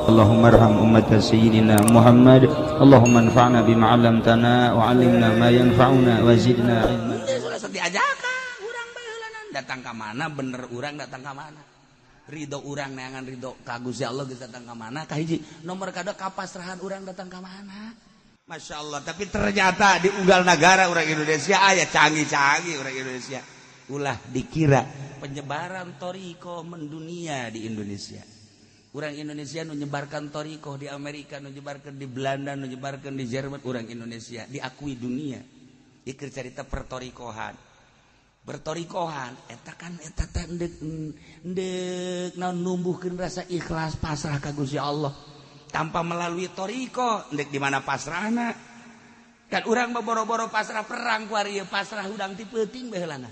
اللهم ارحم أمة سيدنا محمد. اللهم انفعنا بما علمتنا وعلمنا ما ينفعنا وزدنا علما. Sudah diajakan urang baheulanan datang ka mana, bener urang datang ka mana, ridho urang neangan ridho ka Gusti Allah geus datang ka mana. Kahiji, nomor kadua, kapasrahan urang datang ka mana. Masya Allah, tapi ternyata di unggal negara orang Indonesia aya canggih-canggih orang Indonesia. Ulah dikira penyebaran thoriqoh mendunia di Indonesia. Orang Indonesia menyebarkan thoriqoh di Amerika, menyebarkan di Belanda, menyebarkan di Jerman. Orang Indonesia diakui dunia. Ikir cerita perthoriqohan. Berthoriqohan, eta kan eta teh ndek ndek naon, numbuhkeun rasa ikhlas pasrah ka Gusti Allah. Tanpa melalui thoriqoh, ndek di mana pasrahna? Kan urang mah boro-boro pasrah perang kuari, pasrah hudang ti peuting baheulana.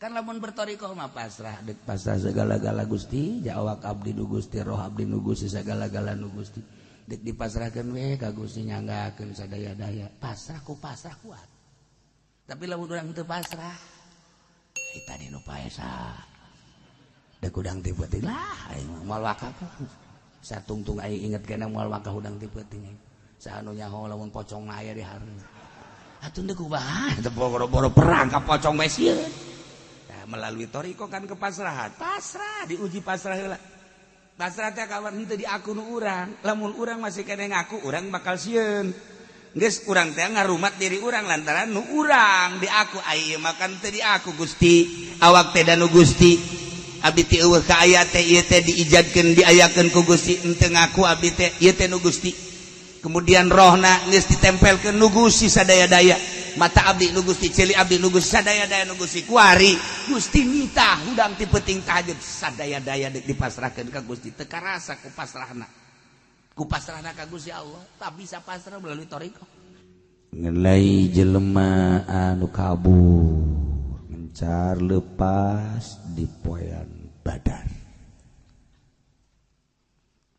Kan lamun berthoriqoh mah pasrah, dek pasrah segala-gala Gusti, awak abdi nu Gusti, roh abdi nu Gusti, segala-gala nu Gusti. Dek dipasrahkeun we ka Gusti, nyanggakeun sadaya-daya. Pasrah ku pasrah kuat. Tapi lamun urang teu pasrah, eta tadi nu paesa. Dek hudang ti peuting lah aing mah moal wakaf. Satungtung aing inget kana moal wakaf hudang ti peuting aing. Saha nu nyaho lamun pocong aya di hareup. Atuh deuk kumaha? Teu boro-boro perang ka pocong bae sieun. Nah, melalui thoriqoh kan kepasrahan. Pasrah, diuji pasrah heula. Pasrah teh kawan henteu diaku nu urang. Lamun urang masih kene ngaku, urang bakal sieun. Geus urang teh ngarumat diri urang lantaran nu urang diaku, ai ieu mah kan teu diaku Gusti. Awak teh da nu Gusti. Abdi teh eueuh ka aya teh, ieu teh diijadkeun, diayakeun ku Gusti, henteu ngaku abdi teh, ieu teh nu Gusti. Kemudian rohna geus ditempelkeun nu Gusti sadaya-daya. Mata abdi nu Gusti, ceuli abdi nu Gusti, sadaya-daya nu Gusti. Kuari Gusti nitah hudang ti peuting tahajud, sadaya-daya deuk dipasrahkeun ka Gusti, teu karasa ku pasrahna. Ku pasrahna ka Gusti Allah, tak bisa pasrah melalui thoriqoh. Ngelai jelema anu kabur mencar lepas di poean Badar.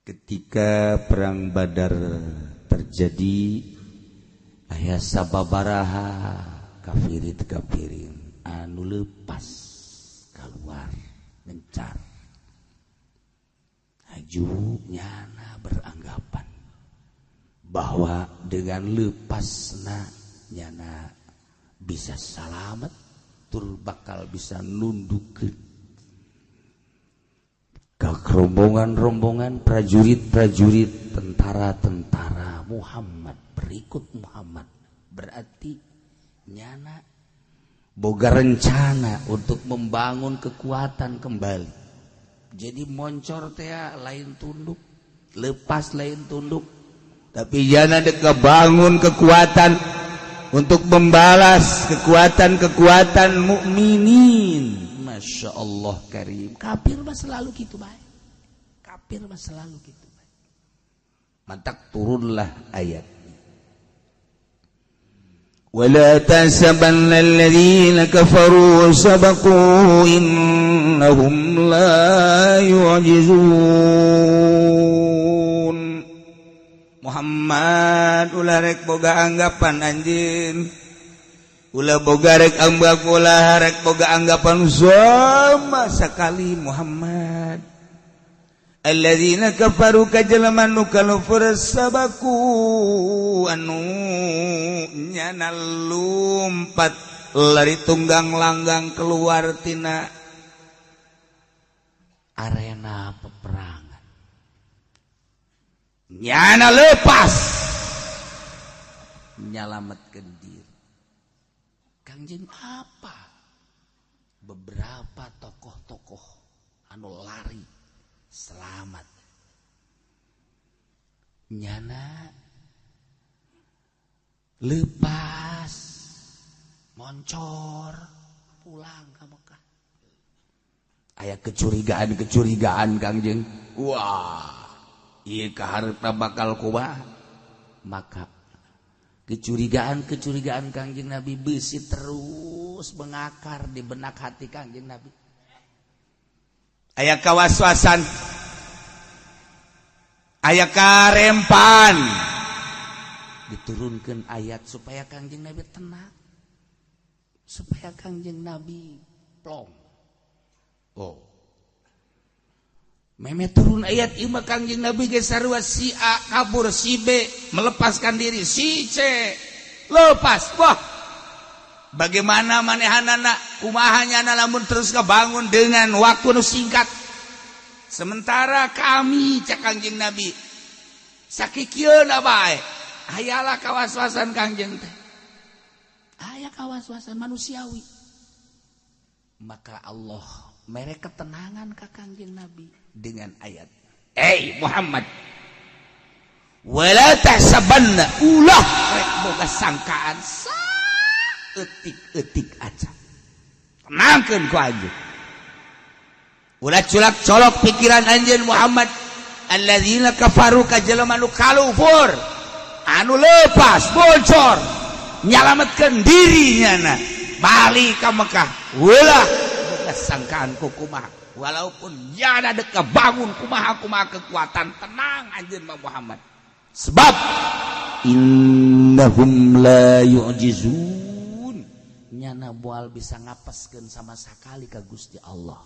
Ketika perang Badar terjadi, aya sababaraha kafirin kafirin anu lepas keluar mencar. Haju nyana beranggapan bahwa dengan lepasna nyana bisa salamet tur bakal bisa nundukeun ke rombongan-rombongan prajurit-prajurit, tentara-tentara Muhammad, berikut Muhammad. Berarti nyana boga rencana untuk membangun kekuatan kembali. Jadi moncor teh lain tunduk, lepas lain tunduk, tapi nyana dek bangun kekuatan untuk membalas kekuatan-kekuatan mukminin. Masya Allah karim, kafir mah selalu gitu baik, kafir mah selalu gitu baik. Mantak turunlah ayat. ولا تحسبن الذين كفروا سبقوا إنهم لا يعجزون. Muhammad, ulah rek boga anggapan anjeun, ulah boga rek anggap, ulah rek boga anggapan sama sekali, Muhammad. Alladzina kafaru ka jelema nu kalufur, sabaku anu nyana lumpat lari tunggang langgang keluar tina arena peperangan. Nyana lepas nyalametkeun diri. Kangjeng, apa beberapa tokoh-tokoh anu lari selamat nyana lepas moncor pulang ke Mekah. Aya kecurigaan-kecurigaan Kangjeng, wah, ieu kaharepna bakal kumaha. Maka kecurigaan-kecurigaan Kangjeng Nabi besi terus mengakar di benak hati Kangjeng Nabi. Aya kawaswasan, aya karempan. Diturunkan ayat supaya Kangjeng Nabi tenang, supaya Kangjeng Nabi plong. Oh. Meme turun ayat ieu mah, Kangjeng Nabi ge sarua, si A kabur, si B melepaskan diri, si C lepas. Wah, bagaimana manehanana, kumaha nyana lamun terus kebangun dengan waktu nu singkat? Sementara kami, cek Kangjeng Nabi, sakikieuna bae ayalah kawas-wasan. Kangjeng teh aya kawas-wasan manusiawi. Maka Allah mere ketenangan ka Kangjeng Nabi dengan ayat, "Hey Muhammad, wala tahsabanna, ulah rek boga sangkaan saeutik-eutik aja. Tenangkeun ku anjeun, ulah culak colok pikiran anjeun Muhammad, alladzina kafaru, ka jelema nu kalufur, anu lepas bocor nyalametkeun dirinya na balik ka Mekah. Ulah boga sangkaan ku kumaha, walaupun jana dek bangun kumaha kumaha kekuatan, tenang anjeun mah Muhammad, sebab innahum la yu'jizun, nyana moal bisa ngapeskeun sama sekali ka Gusti Allah.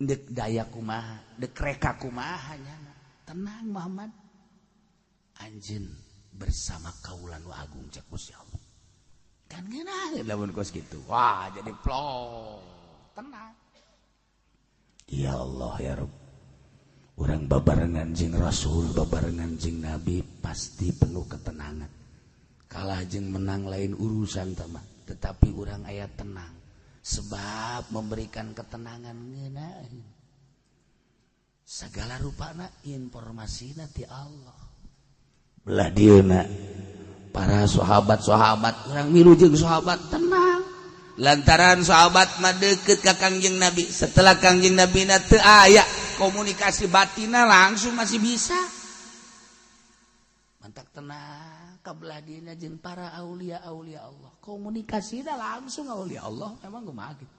Dek daya kumaha, dek reka kumaha nyana, tenang Muhammad, anjeun bersama kaula nu agung," cek Gusti Allah. Kan ngeunah lamun kos kitu. Wah, jadi plong, tenang. Ya Allah, ya Rob, urang babarengan jeung Rasul, babarengan jeung Nabi, pasti penuh ketenangan. Kalah jeung menang lain urusan tama, tetapi urang aya tenang sebab memberikan ketenangan ngeunah segala rupana informasi ti Allah. Belah dieuna para sahabat-sahabat, urang milu jeung sahabat tenang lantaran sahabat mah deket ka Kangjeng Nabi. Setelah Kangjeng Nabi na teu aya, komunikasi batina langsung masih bisa. Mantak tenang kabelah dina jeung para aulia aulia Allah, komunikasina langsung aulia Allah. Emang kumaha gitu?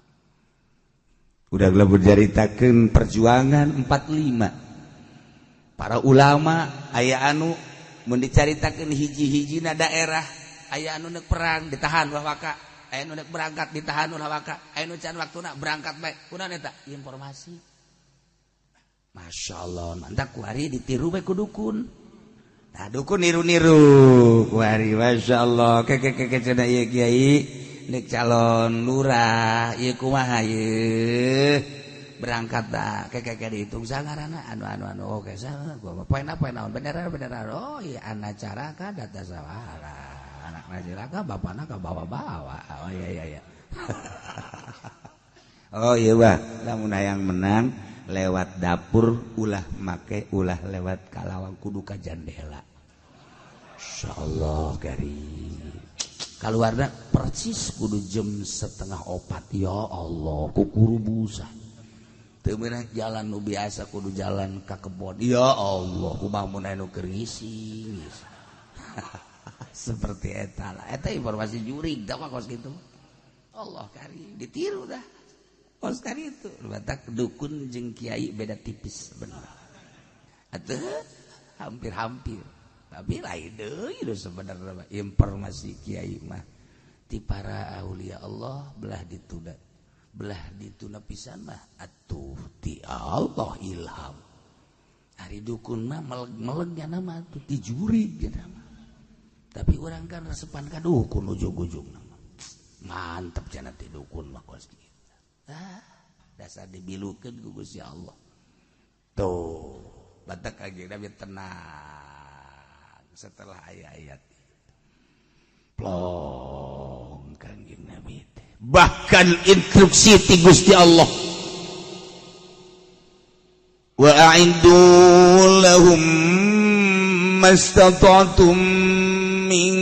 Udah berceritakan perjuangan 45 para ulama, aya anu mun dicaritakeun hiji-hijina daerah, aya anu nek perang ditahan wah waka, aya nu nek berangkat ditahan ulah waka, aya nu can waktuna berangkat bae. Kunaon eta? Informasi. Masya Allah, mantap. Kuari ditiru bae ku dukun. Nah, dukun niru-niru kuari. Masya Allah, keke keke cenah ieu kiai nek calon lurah ieu kumaha ieu berangkat dah, keke keke dihitung sangarana anu anu anu, oke, sa gua poin apa naon, bener bener. Oh iya, anak cara ka data sawara anak najiraka bapakna ka bawa-bawa. Oh iya iya iya, oh iya bah, lamun hayang menang lewat dapur ulah make, ulah lewat kalawang, kudu ka jandela. Insyaallah gari keluarna persis kudu jam 3.30. Ya Allah, kukuru busa teu meunang jalan nu biasa, kudu jalan ka kebon. Ya Allah, kumaha mun anu keur ngising seperti eta lah. Eta informasi jurig dah mah kos gitu. Allah kari ditiru dah kos kari itu. Batak dukun jeung kiai beda tipis bener atau hampir-hampir, tapi lain deui sebenarnya. Informasi kiai mah ti para aulia Allah, belah ditunda, belah ditunda pisan mah atuh ti Allah ilham. Ari dukun mah meleg-melegnya nama tuh ti jurig nama. Tapi urang kan resepan ka dukun, ujung-ujung nama mantep cenah ti dukun mah kos kitu. Ah, dasar dibilukeun ku Gusti Allah tuh. Batak lagi Nabi tenang setelah ayat-ayat plong Kangjeng Nabi teh. Bahkan instruksi ti Gusti Allah, wa a'iddu lahum mastata'tum min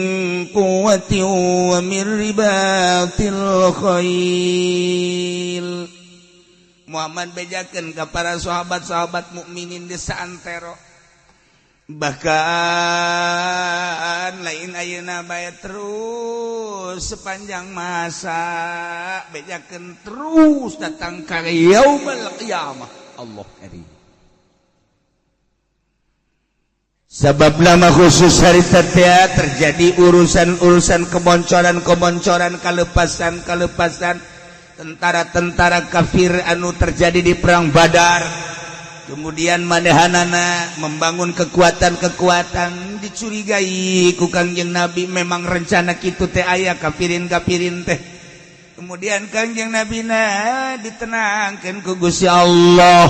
quwwatin wa min ribatil khail. Muhammad, bejakeun ka para sahabat-sahabat mukminin di saantero, bahkan lain ayeuna bae, terus sepanjang masa, bejakeun terus datang ka yaumul qiyamah. Allah karim. Sebab nama khusus hari tetia terjadi urusan-urusan keboncoran-keboncoran, kelepasan-kelepasan tentara-tentara kafir anu terjadi di perang Badar. Kemudian manehanana membangun kekuatan-kekuatan, dicurigai ku Kangjeng Nabi, memang rencana kitu teh aya kafirin-kafirin teh. Kemudian Kangjeng Nabi na ditenangkan ku Gusti Allah,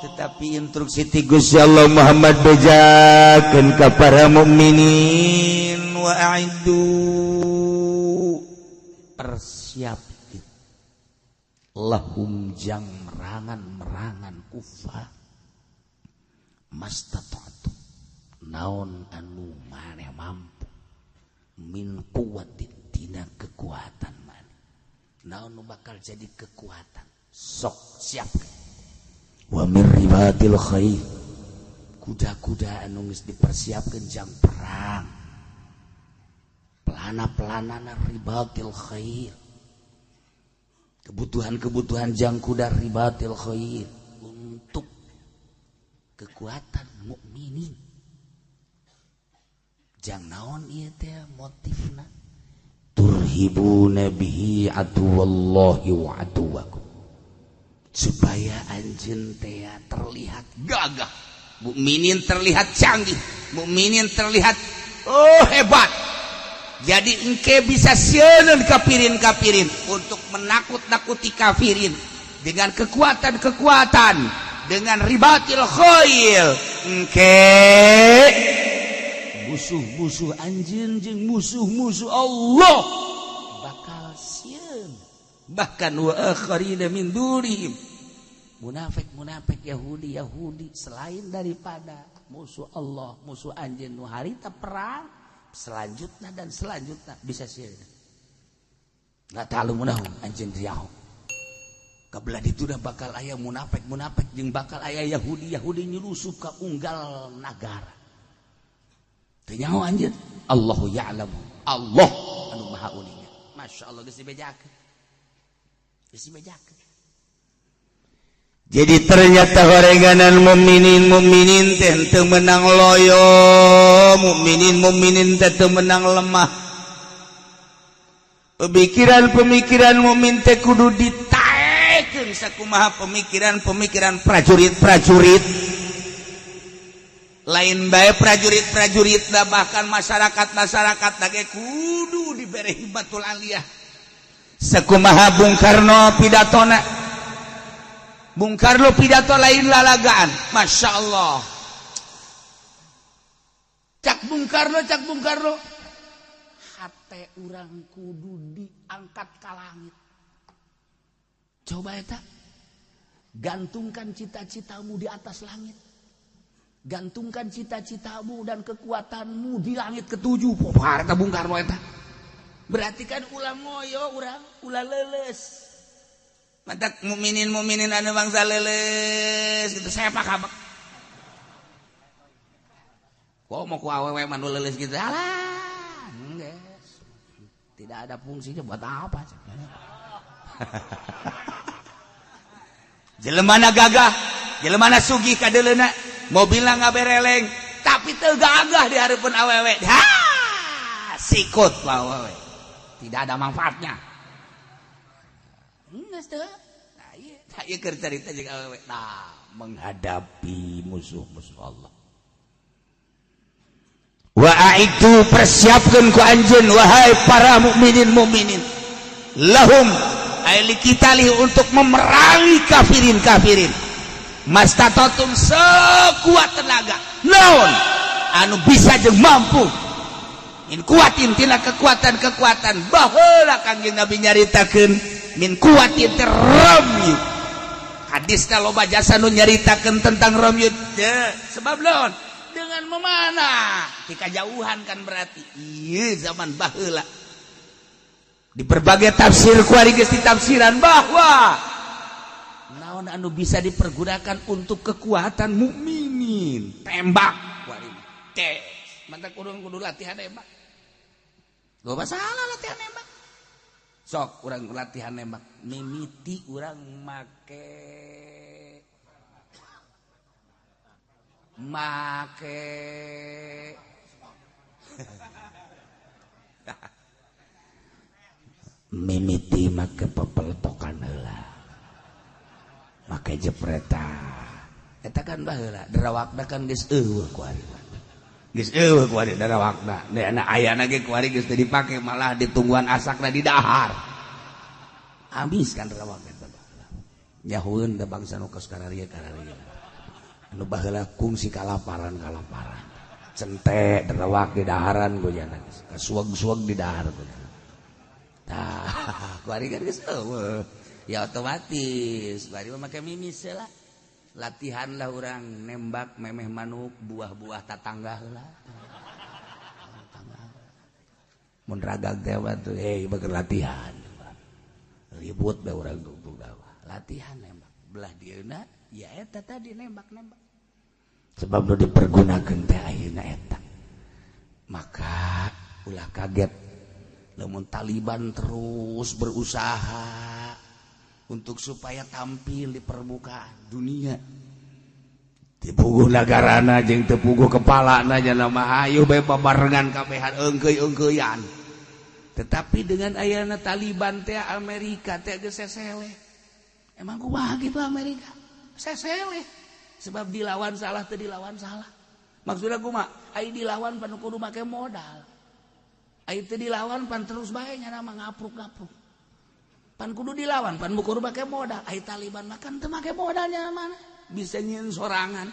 tetapi instruksi ti Gusti Allah, Muhammad, bejakeun ka para mukminin, wa a'iddu, persiapkeun, lahum jang merangan-merangan kufar, mastata'tu, naon anu maneh mampu, min quwwatin, tina kekuatan maneh, naon nu bakal jadi kekuatan, sok siapkeun, wa mir ribatil khair, kuda-kuda anu geus dipersiapkeun jang perang, pelana-pelanana ribatil khair, kebutuhan-kebutuhan jang kuda, ribatil khair, untuk kekuatan mukminin. Jang naon ieu teh motifna? Turhibuna bihi aduwallahi wa aduwakum, supaya anjeun teh terlihat gagah, mukminin terlihat canggih, mukminin terlihat oh hebat. Jadi engke bisa sieun kafirin-kafirin, untuk menakut-nakuti kafirin dengan kekuatan-kekuatan, dengan ribatil khail. Engke musuh-musuh anjeun jeung musuh-musuh Allah bakal sieun, bahkan wa akharina min dunihim, munafik-munafik, Yahudi Yahudi selain daripada musuh Allah, musuh anjeun nu harita perang selanjutnya dan selanjutnya bisa sieun. Nggak tahu munahum anjeun riau kabelah itu dah bakal aya munafik munafik jeung bakal aya Yahudi Yahudi nyelusup ka unggal nagara. Teu nyaho anjeun, Allahu ya'lamu, Allah anu maha uninga. Masya Allah, geus dibejakeun, geus dibejakeun. Jadi ternyata horenganan mukminin mukminin teh teu menang loyo, mukminin mukminin teh teu menang lemah. Pemikiran-pemikiran mukmin teh kudu ditaekeun sakumaha pemikiran-pemikiran prajurit-prajurit. Lain bae prajurit-prajurit dah, bahkan masyarakat-masyarakat ge kudu dibere himmatul aliyah. Sakumaha Bung Karno pidatona. Bung Karno pidato lain lalagaan, Masya Allah. Cak Bung Karno, cak Bung Karno, hate urang kudu diangkat ke langit. Coba eta, gantungkan cita-citamu di atas langit, gantungkan cita-citamu dan kekuatanmu di langit ketujuh. Popar eta Bung Karno eta. Berarti kan ulah ngoyo urang, ulah leuleus. Matak mukminin mukminin anu bangsa leuleus gitu, saya apa kabar? Kok mau ku awewe mah nu leuleus gitu? Alah, geus. Tidak ada fungsinya, buat apa? Jelemana gagah, jelemana sugih kadeuleuna, mobilna ngabereleng, tapi teu gagah di hareupeun awewe. Ha, sikut awewe. Tidak ada manfaatnya. Geus teu. Nah, ieu, tah ieu keur carita jeung awewe. Nah, menghadapi musuh-musuh Allah. Wa a'iddu, persiapkeun ku anjeun wahai para mukminin mukminin, lahum ay likitali, untuk memerangi kafirin kafirin, mastatotum, sekuat tenaga naon anu bisa jeung mampu, min kuatin, tina kekuatan-kekuatan. Baheula Kangjeng Nabi nyaritakeun min kuatin teh ramyu. Hadisna loba jasa nu nyaritakeun tentang ramyu teh. Sebab naon? Dengan memanah di kajauhan kan. Berarti iya zaman baheula di berbagai tafsir kuari geus ditafsiran bahwa naon anu bisa dipergunakan untuk kekuatan mukminin, tembak kuari teh. Mantap, kudu kudu latihan nembak. Loba salah latihan nembak. Sok urang latihan nembak, mimiti urang make make mimiti make pepeltokan heula, make jepretan. Eta kan baheula derawakna kan geus eueuh kuari. Geus eueuh kuari derawakna. Da ayana ge kuari geus teu dipake malah ditungguan asakna di dahar. Habis kan derawak eta. Nyahueun da bangsa nu kos kararia kararia. Anu baheula kungsi kalaparan-kalaparan. Cente derawak di daharan gojana geus. Kasuweg-suweg di dahar gojana. Tah, kuari kan geus eueuh. Ya otomatis bari mah make mimis lah. Latihan lah orang nembak memeh manuk buah-buah tatangga lah. Mun ragag teh tuh bager latihan. Ribut bae urang tungtung latihan nembak. Belah dieuna ya eta tadi nembak-nembak. Sebab nu dipergunakeun teh ayeuna eta. Maka ulah kaget lamun Taliban terus berusaha untuk supaya tampil di permukaan dunia. Tepuguh nagarana jeung tepuguh kepalana nya mah hayu bae babarengan kabehan eungkeuy-eungkeuyan. Tetapi dengan ayana Taliban teh Amerika teh geus sesele. Emang kumaha kitu Amerika? Sesele. Sebab dilawan salah teu dilawan salah. Maksudna kumaha? Ai dilawan pan kudu make modal. Ai teu dilawan pan terus bae nya mah ngapruk-ngapruk. Pan kudu dilawan, pan kudu make modal. Ai Taliban makan teu make modalnya mana? Bisa nyieun sorangan.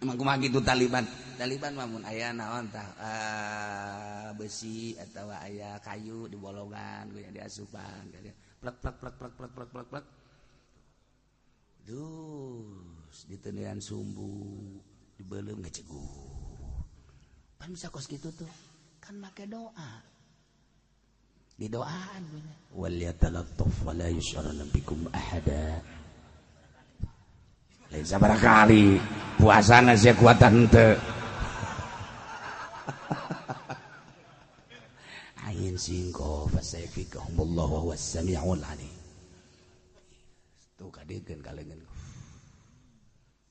Emang kumaha kitu Taliban? Taliban mah mun aya naon tah besi atawa aya kayu di bolongan kudu diasupan. Plek plek plek plek plek plek plek plek. Dus ditendean sumbu, dibeuleum ngeceguh. Pan bisa kos kitu tuh. Kan make doa. Didoaan wal yatalattaf wa la yus'aranna bikum ahada. Lain sabaraha kali puasana sia kuatan henteu. Ain singko fasayfikahumullahu wa huwas samiul alim. Tuh kadiekeun ka leungeun.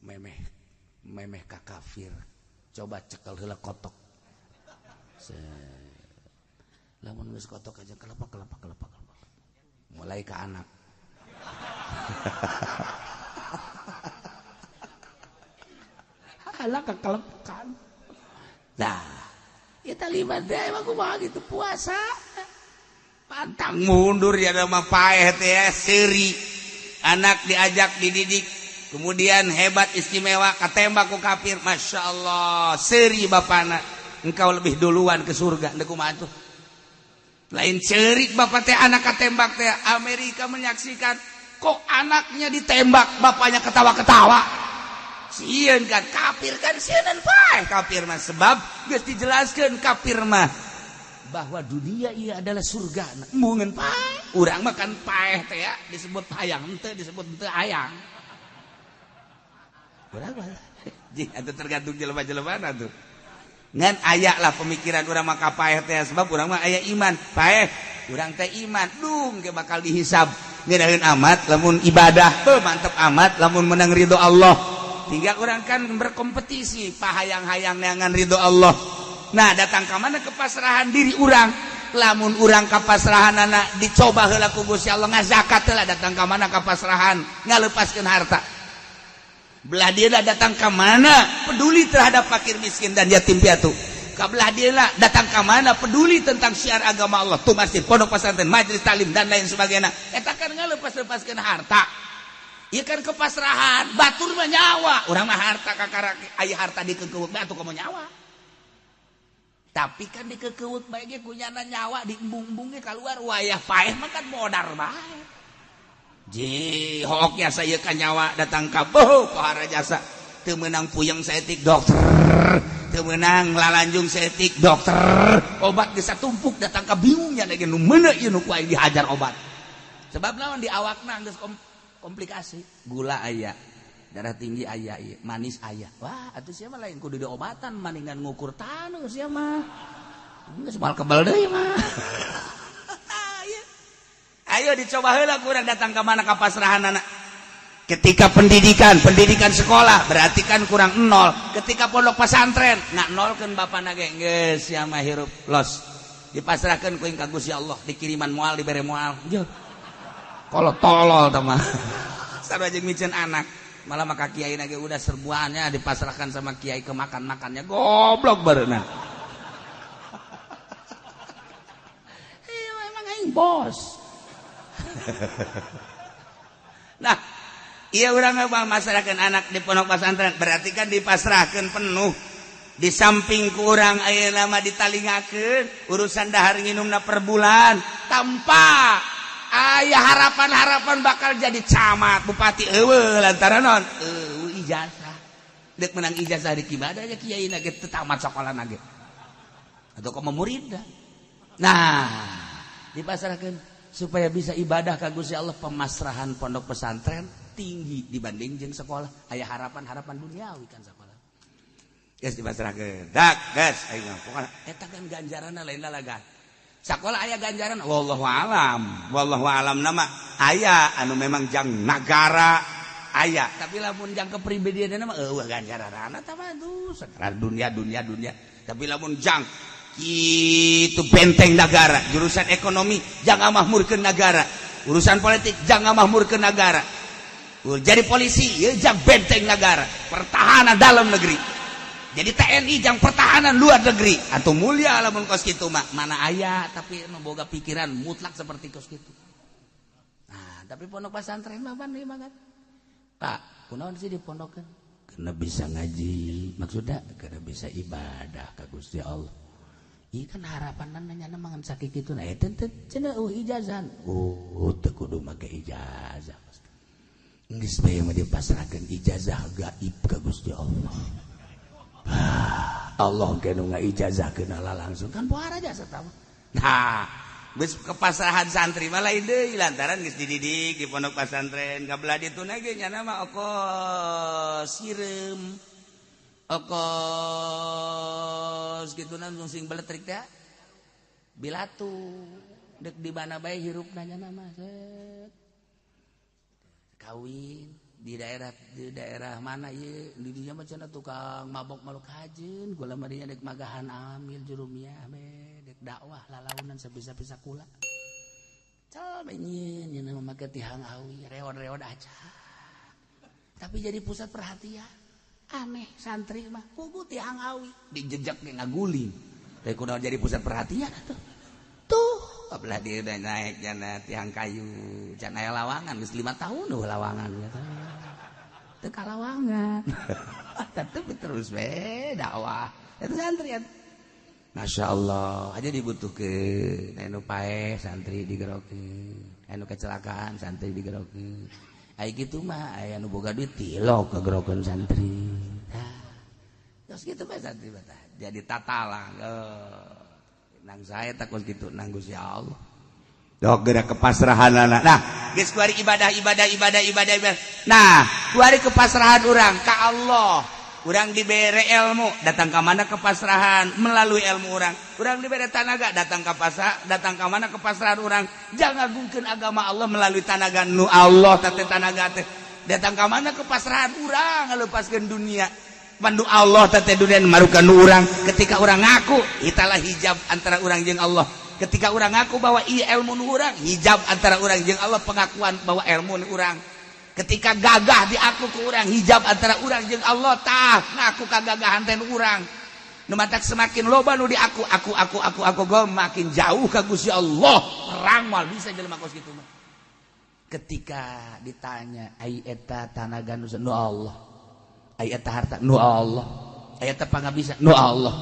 Memeh memeh ka kafir. Coba cekel heula kotok. Lamun geus kotok aja kelepak kelepak kelepak kelepak. Mulai ke anak. Alah kekelepakan. Nah, ya Taliban teh emang kumaha gitu puasa. Pantang mundur ya mah paeh teh seuri. Anak diajak dididik, kemudian hebat istimewa katembak ku kafir. Masya Allah, seuri bapana. Engkau lebih duluan ke surga. Ndek kumaha tuh? Lain cerik bapak teh anak katembak teh. Amerika menyaksikan kok anaknya ditembak bapaknya ketawa-ketawa. Sieun kan kafir kan sieun paeh kafir mah sebab geus dijelaskeun kafir mah bahwa dunia ieu adalah surga. Embungeun paeh. Urang mah kan paeh teh ya disebut hayang henteu disebut henteu hayang. Urang mah jeung atuh tergantung jelema-jelemana tuh. Ngan aya lah pemikiran urang mah ka paeh teh sebab urang mah aya iman. Paeh urang teh iman dung ge bakal dihisab. Ngeunaheun amat lamun ibadah heuh mantep amat lamun menang ridho Allah. Tinggal urang kan berkompetisi pahayang-hayang neangan ridho Allah. Nah datang ka mana kepasrahan diri urang. Lamun urang kapasrahanana dicoba heula ku Gusti Allah ngazakat heula datang ka mana kapasrahan ngalepaskeun harta. Belah dia datang ke mana peduli terhadap fakir miskin dan yatim piatu. Kabelah dia datang ke mana peduli tentang syiar agama Allah, tuh masjid, pondok pesantren, majelis taklim dan lain sebagainya. Eta kan ngalepas-lepaskeun harta. Ieu kan kepasrahan, batur mah nyawa. Urang mah harta kakara aya harta dikekeuweuk bae atuh komo nyawa. Tapi kan dikekeuweuk bae ge kunyana nyawa diembung-embung ge kaluar wayah paeh mah kan modar bae. Ji hooknya saya kan nyawa datang ka boh pohara jasa teu meunang puyeng saeutik dokter teu meunang lalanjung saeutik dokter obat geus satumpuk datang ka bingungnya ge nu meuneu ieu nu ku aing dihajar obat sebab naon di awakna geus komplikasi gula aya darah tinggi aya ieu manis aya wah atuh sia mah lain kudu diobatan maningan ngukur taneuh sia mah geus moal kebal deui mah. Ayo dicoba heula kurang datang ke mana kapasrahanana. Ketika pendidikan, pendidikan sekolah berarti kan kurang nol. Ketika pondok pesantren, nak nolkeun bapana ge geus sia mah hirup los. Dipasrahkeun ku ka Gusti Allah, dikiriman moal dibere moal. Jeuh. Kalau tolol tah mah. Sarua jeung miceun anak. Malah maka kiai lagi udah serbuannya dipasrahkan sama kiai ke makan-makannya goblok berenang. Iya emang aing bos. Nah, iya urang mah masrahkeun anak di pondok pesantren berarti kan dipasrahkeun penuh. Di samping kurang ayeuna mah ditalingakeun urusan dahar nginumna per bulan tanpa ayah harapan-harapan bakal jadi camat bupati eueuh lantaran non eueuh ijazah dek menang ijazah di kibadah aja kiai na ge teu tamat sakola na ge atau komo murid. Nah, dipasrahkeun supaya bisa ibadah ka Gusti Allah. Pemasrahan pondok pesantren tinggi dibanding jeung sekolah, aya harapan-harapan duniawi kan sekolah. Geus dipasrahkeun dak geus aing mah pokona eta kan ganjaranna lain lalagan. Sekolah aya ganjaran wallahu alam, wallahu alam nama aya anu memang jang nagara aya, tapi lamun jang kepribadian mah eueuh ganjaranna tah mah tuh sekarang dunia dunia dunia. Tapi lamun jang kitu benteng negara, jurusan ekonomi jang ngamahmurkeun nagara, urusan politik jang ngamahmurkeun nagara, jadi polisi ya jang benteng negara, pertahanan dalam negeri, jadi TNI jang pertahanan luar negeri atau mulia lamun kos kitu mah mana aya tapi nu boga pikiran mutlak seperti kos kitu. Nah, tapi pondok pesantren mah pan ieu mah kan Pak, kunaon sih dipondokkeun? Karena bisa ngaji, maksudnya karena bisa ibadah ka Gusti Allah. Ieu kan harapan nanya mangan sakit kitu nah eta teh cenah eueuh ijazah. Oh, teu kudu make ijazah. Geus bae mah dipasrahkeun ijazah gaib ka Gusti Allah. Allah ge nu ngaijazahkeun langsung kan pohara jasa tahu. Nah, geus kepasrahan santri mah lain deui lantaran geus dididik di pondok pesantren kabelah dituna ge nya mah okos sireum. Okos kitu langsung sing beletrik teh. Bilatu dek di mana bae hirupna nya mah set. Kawin di daerah mana ieu di dinya mah cenah tukang mabok maluk hajeun kula mah dinya dek magahan amil jurumiyah be dek dakwah lalaunan sabisa-bisa kula cal be nyeun nya mah make tihang awi reod-reod aja tapi jadi pusat perhatian. Aneh santri mah kugu tihang awi dijejak ge ngaguling teh kunaon jadi pusat perhatian atuh tuh abelah dia udah naik jana tiang kayu can aya lawangan geus 5 tahun eueuh lawangan gitu. Teu kalawangan. Tetep terus we dakwah. Eta santri atuh. Masya Allah aja dibutuhkeun anu paeh santri digerokeun, anu kecelakaan santri digerokeun. Ai kitu mah aya nu boga duit tilok kagerokeun santri. Tah. Terus kitu mah santri mah tah jadi tatalang. Nang saya takut gitu nang Gusti Allah. Dok geura kepasrahanana. Nah, geus kuari ibadah ibadah ibadah ibadah ibadah. Nah, kuari kepasrahan urang ka Allah. Urang dibere ilmu, datang ka mana kepasrahan melalui ilmu urang. Urang dibere tanaga, datang ka pasrah, datang ka mana kepasrahan urang. Jangan agungkeun agama Allah melalui tanaga nu Allah teh tanaga teh. Datang ka mana kepasrahan urang ngalepaskeun dunia. Pandu Allah teh dunia marukan nu urang. Ketika urang ngaku, italah hijab antara urang jeung Allah. Ketika urang ngaku bahwa iya ilmu nu urang, hijab antara urang jeung Allah, pengakuan bahwa ilmu nu urang. Ketika gagah diaku ku urang, hijab antara urang jeung Allah, tah ngaku kagagahan teh nu urang. Nu matak semakin loba nu diaku aku aku aku aku go makin jauh ka Gusti Allah. Perang moal bisa jelema kos kitu mah. Ketika ditanya ai eta tanaga nu nu Allah, ai eta harta nu Allah, ai eta pangabisa nu Allah.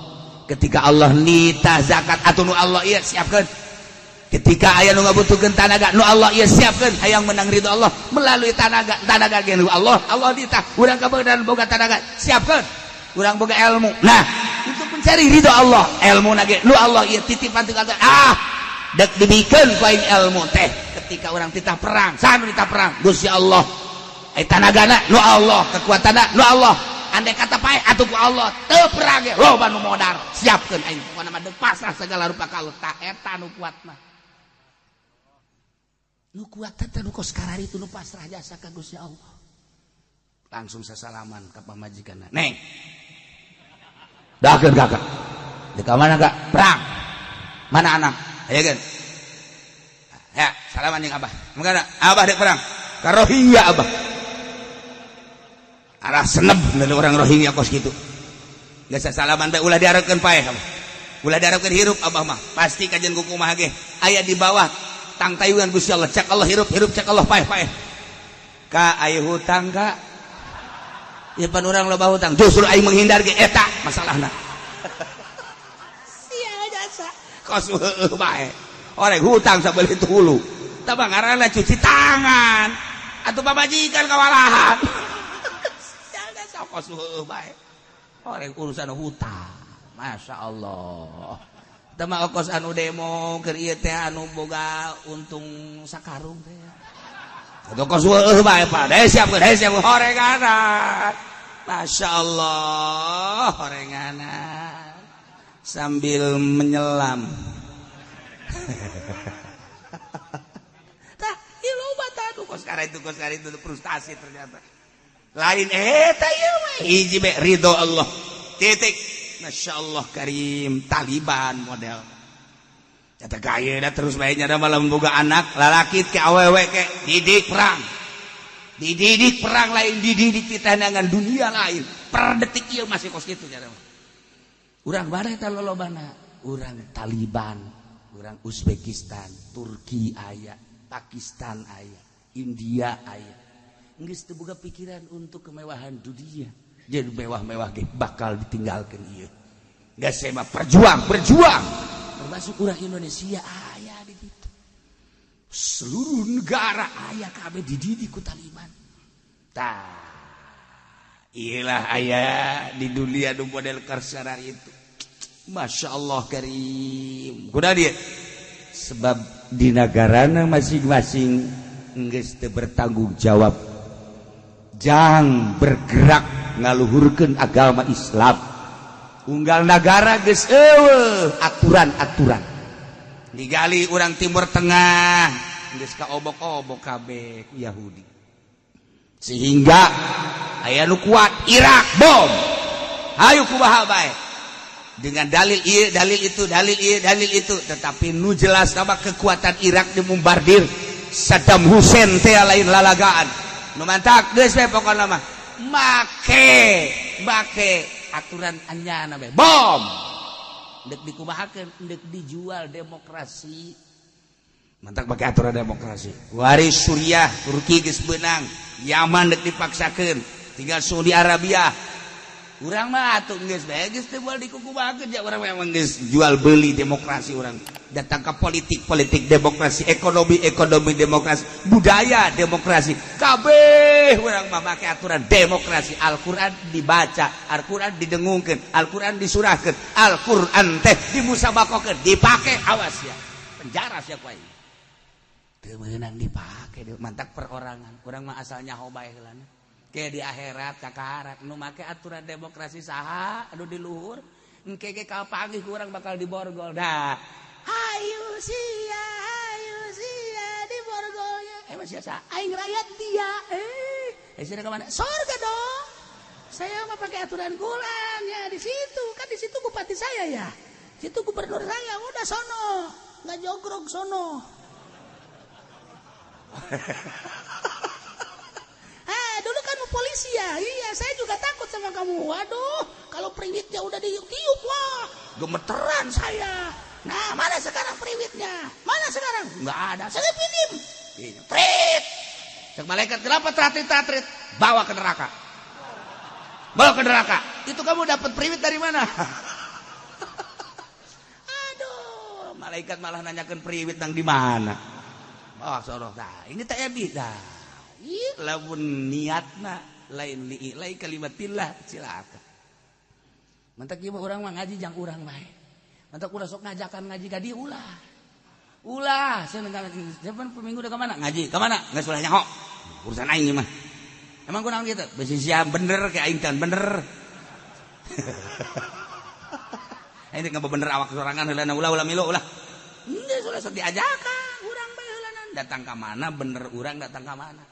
Ketika Allah nita zakat atau nu Allah ieu siapkeun. Ketika aya nu ngabutuhkeun tanaga nu Allah ieu siapkeun, hayang menang ridho Allah melalui tanaga, tanaga ge nu Allah, Allah nita urang kabeunaan boga tanaga siapkeun, urang boga ilmu. Nah, untuk mencari ridho Allah, ilmu ge nu Allah ieu titipan ti Allah. Ah, dek dibikeun ku aing ilmu teh. Ketika urang titah perang, saha nu nitah perang? Gusti Allah. Ai tanagana nu Allah, kekuatanna nu Allah. Andai kata pae atuh ku Allah teu perang ge loba nu modar, siapkeun aing pokona mah deuk pasrah segala rupa ka Allah. Tah eta nu kuat mah. Nu kuat teh nu kos kararitu nu pasrah jasa ka Gusti Allah. Langsung sasalaman ka pamajikanna. Neng. Dakeun kakak. Di mana kak? Perang. Mana anak? Ayo kan. Ya, salaman jeung Abah. Mangga Abah dek perang. Ka Rohingya Abah. Arah seneb dari orang Rohingya kos gitu. Geus salaman bae, ulah diharapkeun paeh. Ulah diharapkeun hirup abah mah. Pasti kajian kumaha ge aya di bawah tangtayungan Gusti Allah. Cek Allah hirup hirup, cek Allah paeh paeh. Ka aya hutang ka? Ya pan urang loba hutang. Justru aing menghindar ge eta masalahna. Sia jasa. Kos heueuh bae. Orang hutang sabeuli hulu. Tah ngaranna cuci tangan. Atuh pamajikan kawalahan. Sia jasa kos heueuh bae. Orang urusan hutang. Masya Allah. Teu mah kos anu demo keur ieu teh anu boga untung sakarung teh. Atuh kos heueuh bae, Pak. Deh siap, deh siap horenganan. Masya Allah, horenganan. Sambil menyelam. Tah, ieu loba tah atuh kos kara itu frustasi ternyata. Lain eta ieu mah hiji be ridho Allah. Titik. Masya Allah Karim, Taliban model. Kata gaya dah terus baiknya ada malam boga anak lalaki ke awewe ke didik perang, dididik perang, lain dididik di tandangan dunia lain. Per detik ieu masih kos kitu cara. Urang mana eta lolobana? Urang Taliban, urang Uzbekistan, Turki aya, Pakistan aya, India aya. Geus teu boga pikiran untuk kemewahan dunia. Jadi mewah-mewah ge bakal ditinggalkan ieu. Geus saya mah perjuang, berjuang. Termasuk urang Indonesia aya di ditu. Seluruh negara aya kabeh dididik ku Taliban. Tah, iyalah aya di dunia nu model karsana itu. Masya Allah Karim. Kuda dia. Sebab di negarana masing-masing geus teu bertanggung jawab. Jang bergerak ngaluhurkeun agama Islam. Unggal negara geus eueuh aturan-aturan. Digali urang Timur Tengah geus kaobok-obok kabeh ku Yahudi. Sehingga aya nu kuat Irak bom. Hayu kumaha bae. Dengan dalil ieu, dalil itu, dalil ieu, dalil itu, tetapi nu jelas nama kekuatan Irak dimombardir Saddam Hussein teh lain lalagaan. Nu mantak geus we pokona mah make make aturan anyana bae bom. Deuk dikumahakeun, deuk dijual demokrasi. Mantak pakai aturan demokrasi. Waris Suriah, Turki geus beunang, Yaman deuk dipaksakeun, tinggal Saudi Arabia. Urang mah atuh geus bae geus teu moal dikukumahakeun ja urang memang geus jual beli demokrasi urang. Datang ke politik, politik demokrasi, ekonomi, ekonomi demokrasi, budaya demokrasi. Kabeh urang mah make aturan demokrasi. Al-Qur'an dibaca, Al-Qur'an didengungkeun, Al-Qur'an disurahkeun, Al-Qur'an teh dimusabakohkeun, dipake awas ya. Penjara sia ku aing. Teu meunang dipake mantak perorangan. Urang mah asal nyaho bae heulana. Ke di akhirat kakarak nu make aturan demokrasi saha anu di luhur engke ge kapanggih ku urang bakal diborgol. Dah hayu sia diborgolnya eh masih asa aing rakyat dia eh sia ka mana sorga dong. Saya mah pakai aturan kurang ya di situ kan, di situ bupati saya ya, situ gubernur saya, udah sono nggak jogrok sono. Ah, dulu kan polisi ya. Iya, saya juga takut sama kamu. Waduh, kalau priwitnya udah ditiup, wah, gemeteran saya. Nah, mana sekarang priwitnya? Mana sekarang? Nggak ada. Saya pinjam. Trit. Cek malaikat, kenapa tratrit tratrit? Bawa ke neraka. Bawa ke neraka. Itu kamu dapat priwit dari mana? Aduh, malaikat malah nanyakan priwit nang di mana. Oh, soroh. Nah, ini tak ebi. Nah, lamun niatna lain li lain kalimatillah silakan. Mantak ieu urang mah ngaji jang urang bae. Mantak ulah sok ngajakan ngaji ka dieu ulah. Ulah, saya siapa minggu udah ke mana? Ngaji, ke mana? Geus ulah nyaho. Urusan aing mah. Emang kunaon gitu? Besi siap bener kayak aing kan bener. Aing teh bener awak sorangan heula ulah ulah milu ulah. Geus ulah sok diajakan urang bae heula datang ka mana bener urang datang ka mana.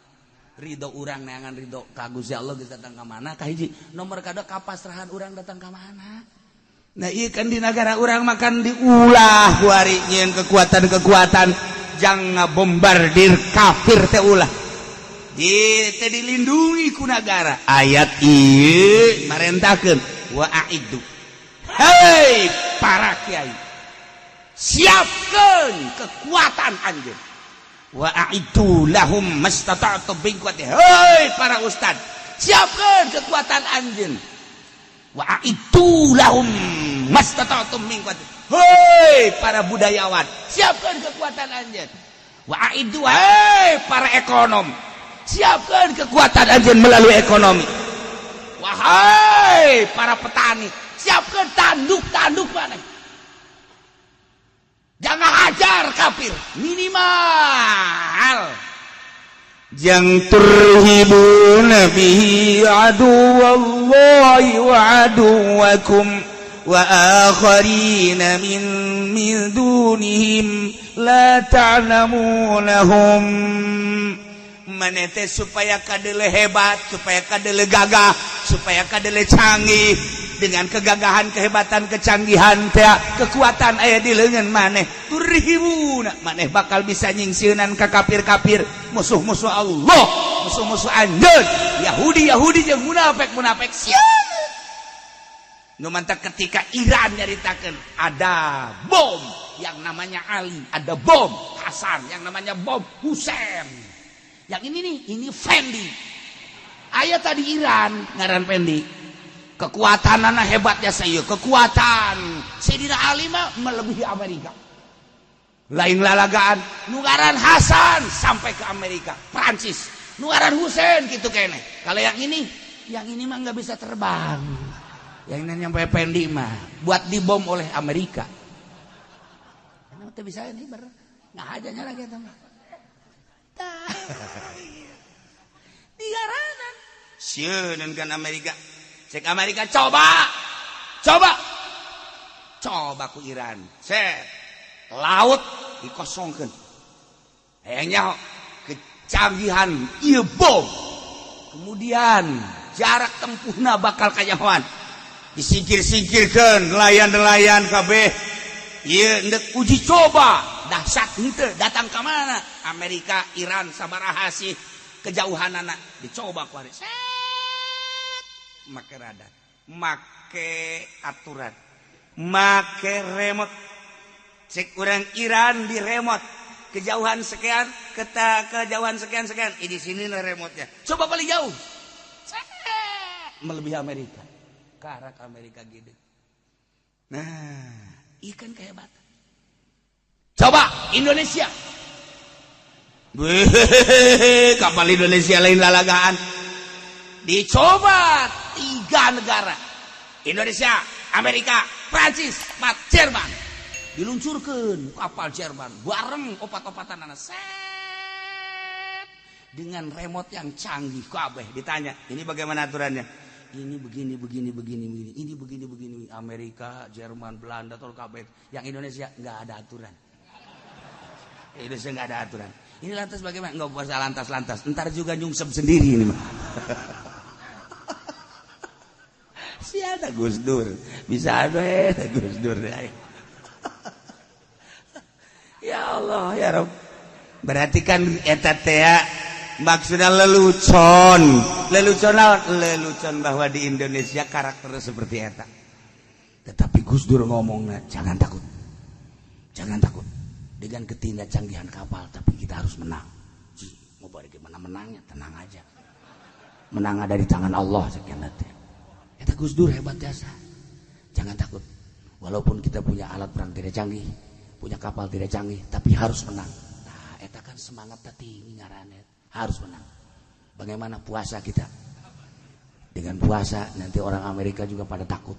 Ridho urang neangan ridho ka Gusti Allah geus datang ka mana kahiji nomor kadua kapasrahan urang datang ka mana. Nah ieu kan di negara urang makan diulah kuari nyieun kekuatan-kekuatan jang ngabombardir kafir teh ulah. Di teu dilindungi ku nagara. Ayat ieu marentahkeun, wa a'iddu, hei para kiai, siapkeun kekuatan anjeun, wa a'iddu lahum mastata'tum min quwwati. Hei para ustad, siapkeun kekuatan anjeun, wa a'iddu lahum mastata'tum min quwwati. Hei para budayawan, siapkeun kekuatan anjeun, wa a'iddu, hei para ekonom, siapkan kekuatan anjeun melalui ekonomi. Wahai para petani, siapkan tanduk-tanduk mana, jangan hajar kafir minimal. Jang turhibuna bihi aduwallahi wa aduwakum wa akharina min dunihim la ta'lamunahum. Maneh teh supaya kadele hebat, supaya kadele gagah, supaya kadele canggih. Dengan kegagahan, kehebatan, kecanggihan teh, kekuatan aya di leungeun maneh, turhibuna, maneh bakal bisa nyingsieunan ka kafir-kafir, musuh-musuh Allah, musuh-musuh anjeun, Yahudi Yahudi jeung munafik munafik. Sieun nu mantak ketika Iran nyaritakeun ada bom yang namanya Ali, ada bom Hasan, yang namanya bom Husain. Yang ini nih, ini Fendi. Aya tadi Iran ngaran Fendi. Kekuatan anak hebatnya saya, kekuatan Sayyidina Ali mah melebihi Amerika. Lain lalagaan, nu ngaran Hasan sampai ke Amerika, Prancis. Nu ngaran Husain gitu kene. Kalau yang ini mah nggak bisa terbang. Yang ini nyampe Fendi mah buat dibom oleh Amerika. Karena bisa ini ber nggak aja lagi mah. Tah. Digaranan. Sieun kan Amerika. Cek Amerika, coba. Coba. Coba ku Iran. Set. Laut dikosongkan. Hayangnya kecanggihan ieu bom. Kemudian jarak tempuhna bakal kanyahoan. Disingkir-singkirkan nelayan-nelayan kabeh. Ieu ndek uji coba dahsyat henteu, datang ke mana? Amerika, Iran sabaraha sih kejauhan anak dicoba ku hari. Set. Make radar, make aturan, make remote. Cek urang Iran di remote kejauhan sekian, keta kejauhan sekian sekian. Ini sini lah remote-nya. Coba paling jauh. Set. Melebihi Amerika. Karak Amerika gitu. Nah, ikan kehebatan. Coba Indonesia. Weh, kapal Indonesia lain lalagaan. Dicoba tiga negara. Indonesia, Amerika, Prancis, empat Jerman. Diluncurkan kapal Jerman bareng opat-opatan anak set dengan remote yang canggih kabeh. Ditanya, ini bagaimana aturannya? Ini begini, begini, begini, begini, ini begini, begini. Amerika, Jerman, Belanda, atau kabeh. Yang Indonesia nggak ada aturan. Indonesia nggak ada aturan. Ini lantas bagaimana? Nggak usah lantas-lantas. Ntar juga nyungsep sendiri ini mah. Siapa Gus Dur? Bisa ada Gus Dur. Ya Allah, ya Rob. Berarti kan eta teh maksudnya lelucon. Lelucon naon? Lelucon bahwa di Indonesia karakternya seperti eta. Tetapi Gus Dur ngomongnya jangan takut. Jangan takut. Dengan ketidakcanggihan kapal, tapi kita harus menang. Ji, mau bagaimana menangnya? Tenang aja. Menang ada di tangan Allah sekian nanti. Eta Gus Dur hebat jasa. Jangan takut. Walaupun kita punya alat perang tidak canggih, punya kapal tidak canggih, tapi harus menang. Nah, eta kan semangat tinggi ngaranna. Harus menang. Bagaimana puasa kita? Dengan puasa nanti orang Amerika juga pada takut.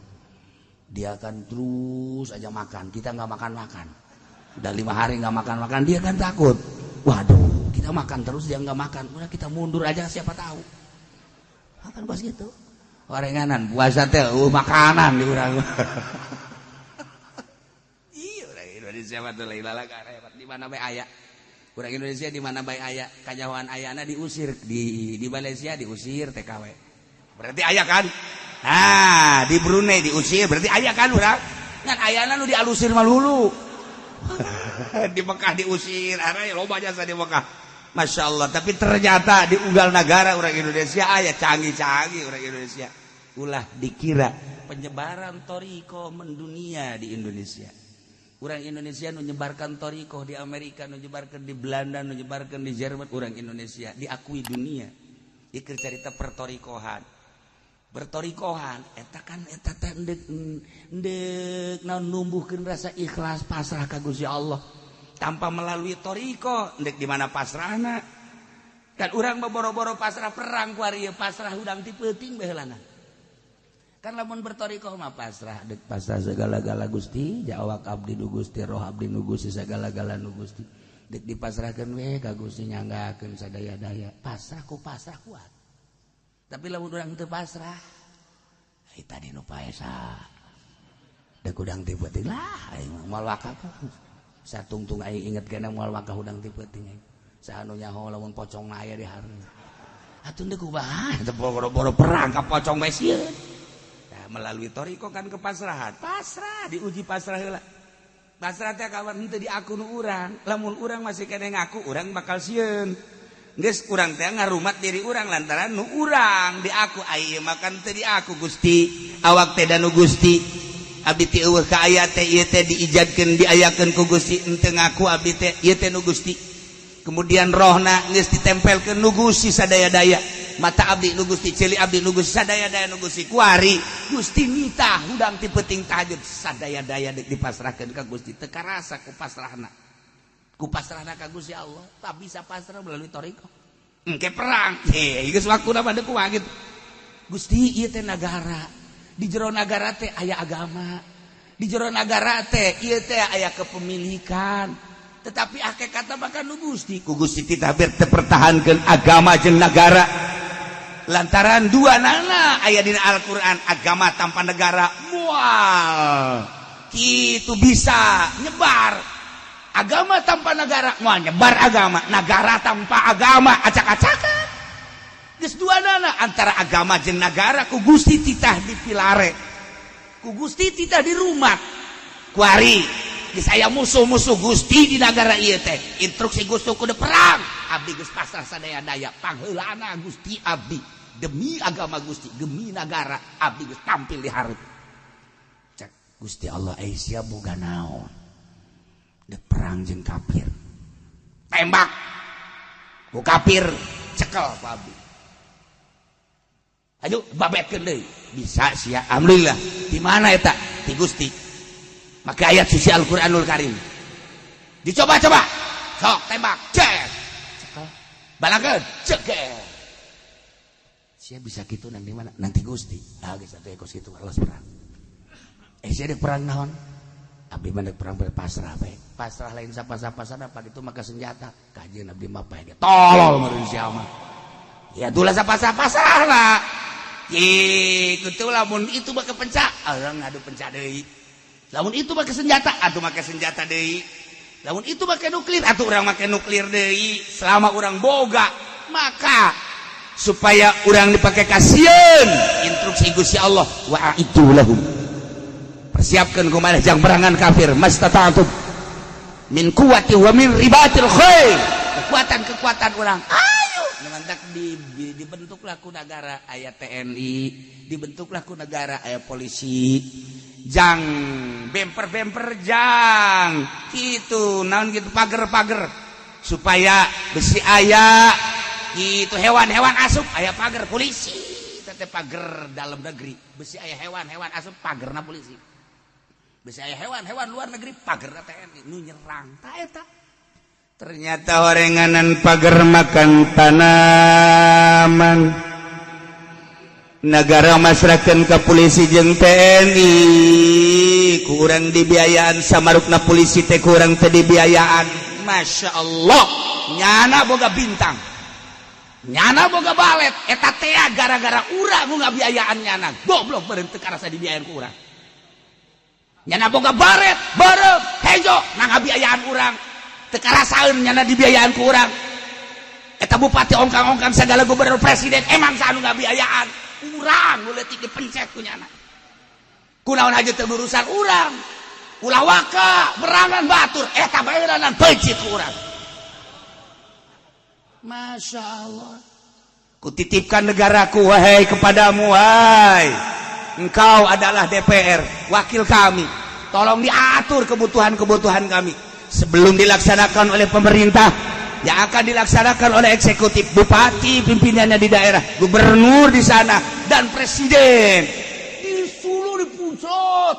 Dia akan terus aja makan, kita nggak makan-makan. Udah 5 hari nggak makan-makan, dia kan takut. Waduh, kita makan terus, dia nggak makan. Udah, kita mundur aja, siapa tahu. Akan pas gitu. Orenganan puasa teh makanan di urang. Iya, orang Indonesia mah teh lain lalagaan hebat, di mana bae aya. Urang Indonesia di mana bae aya, kanyahoan ayana diusir, di Malaysia diusir TKW. Berarti aya kan? Nah, di Brunei diusir, berarti aya kan urang? Ngan ayana nu dialusir mah lulu. Di Mekah diusir, araya loba jasa di Mekah. Masya Allah. Tapi ternyata di unggal negara orang Indonesia aya canggih-canggih orang Indonesia. Ulah dikira penyebaran toriko mendunia di Indonesia. Orang Indonesia menyebarkan toriko di Amerika, menyebarkan di Belanda, menyebarkan di Jerman. Orang Indonesia diakui dunia. Ikir cerita pertorikohan, bertorikohan eta kan eta teh endek endek naon, numbuhkeun rasa ikhlas pasrah ka Gusti Allah tanpa melalui toriko. Endek di mana pasrahna? Kan urang mah boro-boro pasrah perang, kuari pasrah hudang ti peuting baheulana. Kan lamun bertoriko mah pasrah, dek pasrah segala-gala Gusti, awak abdi nu Gusti, roh abdi nu Gusti, segala-gala nu Gusti, dek dipasrahkeun we ka Gusti, nyanggakeun sadaya-daya, pasrah ku pasrah kuat. Tapi lamun urang teu pasrah, ai tadi nu paesa dek hudang ti peuting lah, aing moal wakaf satungtung. Aing inget kana moal wakaf hudang ti peuting aing. Saha nu nyaho lamun pocong aya di hareup atuh? Deuk kumaha teu boro-boro perang ka pocong bae sieun. Nah, melalui toriko kan kepasrahan, pasrah diuji, pasrah heula. Pasrah teh kawan henteu diaku nu urang. Lamun urang masih kene ngaku, urang bakal sieun. Geus urang teh ngarumat diri urang lantaran nu urang diaku. Ai makan teu diaku Gusti, awak teh da nu Gusti, abdi teh eueuh ka aya teh, ieu teh diijadkeun, diayakeun ku Gusti, henteu ngaku abdi teh, ieu teh nu Gusti. Kemudian rohna geus ditempelkeun nu Gusti sadaya-daya, mata abdi nu Gusti, ceuli abdi nu Gusti, sadaya-daya nu Gusti. Kuari Gusti nitah hudang ti peuting tahajud, sadaya-daya dipasrahkeun ka Gusti, teu karasa ku pasrahna, ku pasrahna ka Gusti Allah. Tak bisa pasrah melalui toriko. Engke perang eh geus waktuna mah deuk kumaha gitu. Gusti, ieu teh nagara, di jero nagara teh aya agama, di jero nagara teh ieu teh aya kepemilikan, tetapi hakikatna bahkan nu Gusti, ku Gusti titah pertahankan agama jeung negara lantaran dua nana aya dina Al-Qur'an. Agama tanpa negara mual kitu bisa nyebar, agama tanpa negara moal nyebar agama, negara tanpa agama acak-acakan. Geus dua nana antara agama jeung negara ku Gusti titah dipilare, ku Gusti titah di rumah. Kuari geus aya musuh-musuh Gusti di negara ieu teh, instruksi Gusti kudu perang. Abdi geus pasrah sadaya-daya, pangheulana Gusti, abdi demi agama Gusti, demi negara, abdi geus tampil di hareup. Cek Gusti Allah, ai sia boga naon dek perang jeung kafir? Tembak ku kafir, cekel ku abdi. Ayo babetkeun deui, bisa sia. Alhamdulillah. Di mana eta? Di Gusti. Maka ayat suci Al-Qur'anul Karim dicoba-coba, sok tembak, cek, cekel, balakeun, cekel. Sia bisa gitu nanti mana? Nanti Gusti. Ah, geus atuh kos kitu, alas perang. Eh, sia dek perang naon? Abdi mah dek perang, pasrah bae. Pasrah lain sapa-sapa sana pak itu maka senjata kajian abdi mah pae tolol meureun sia mah. Ya itulah sapa-sapa pasrah lah. Ih, kutu lamun itu mah kepencak, orang ngadu pencak deui. Lamun itu make senjata, atuh make senjata deui. Lamun itu make nuklir, atuh urang make nuklir deui. Selama urang boga, maka supaya urang dipakai kasieun instruksi Gusti Allah, wa a'iddu lahum. Persiapkan kumaha jang berangan kafir, mastata'tum min quwwati wa min ribatil khair. Kekuatan-kekuatan urang. Ayo, mantak dibentuklah ku negara aya TNI, dibentuklah ku negara aya polisi, jang bemper-bemper, jang gitu naon gitu, pager-pager supaya besi aya gitu hewan-hewan asup, aya pager polisi tete, pager dalam negeri besi aya hewan-hewan asup, pagerna polisi, besi aya hewan-hewan luar negeri, pagerna TNI nu nyerang. Tak eta ternyata orenganan pagar makan tanaman, negara masrahkan ke polisi jeung TNI, kurang dibiayaan samarukna polisi teh kurang teh dibiayaan. Masya Allah, nyana boga bintang, nyana boga balet eta teh gara-gara urang nu ngabiayaan nyana. Goblok beureum, teu karasa dibiayaan ku urang. Nyana boga baret beureum hejo, nah ngabiayaan urang, teu karasaeun nyana dibiayaan ku urang. Eta bupati ongkang-ongkang segala, gubernur, presiden, emang saha nu ngabiayaan? Urang nu leutik dipencet ku nyana. Kunaon aja teu urusan urang? Ulah waka berangan batur eta baeuranan, peuncit ku urang. Masya Allah. Kutitipkan negaraku wahai kepadamu, wahai. Engkau adalah DPR, wakil kami. Tolong diatur kebutuhan-kebutuhan kami. Sebelum dilaksanakan oleh pemerintah, yang akan dilaksanakan oleh eksekutif, bupati pimpinannya di daerah, gubernur di sana, dan presiden. Disuruh dipuncot.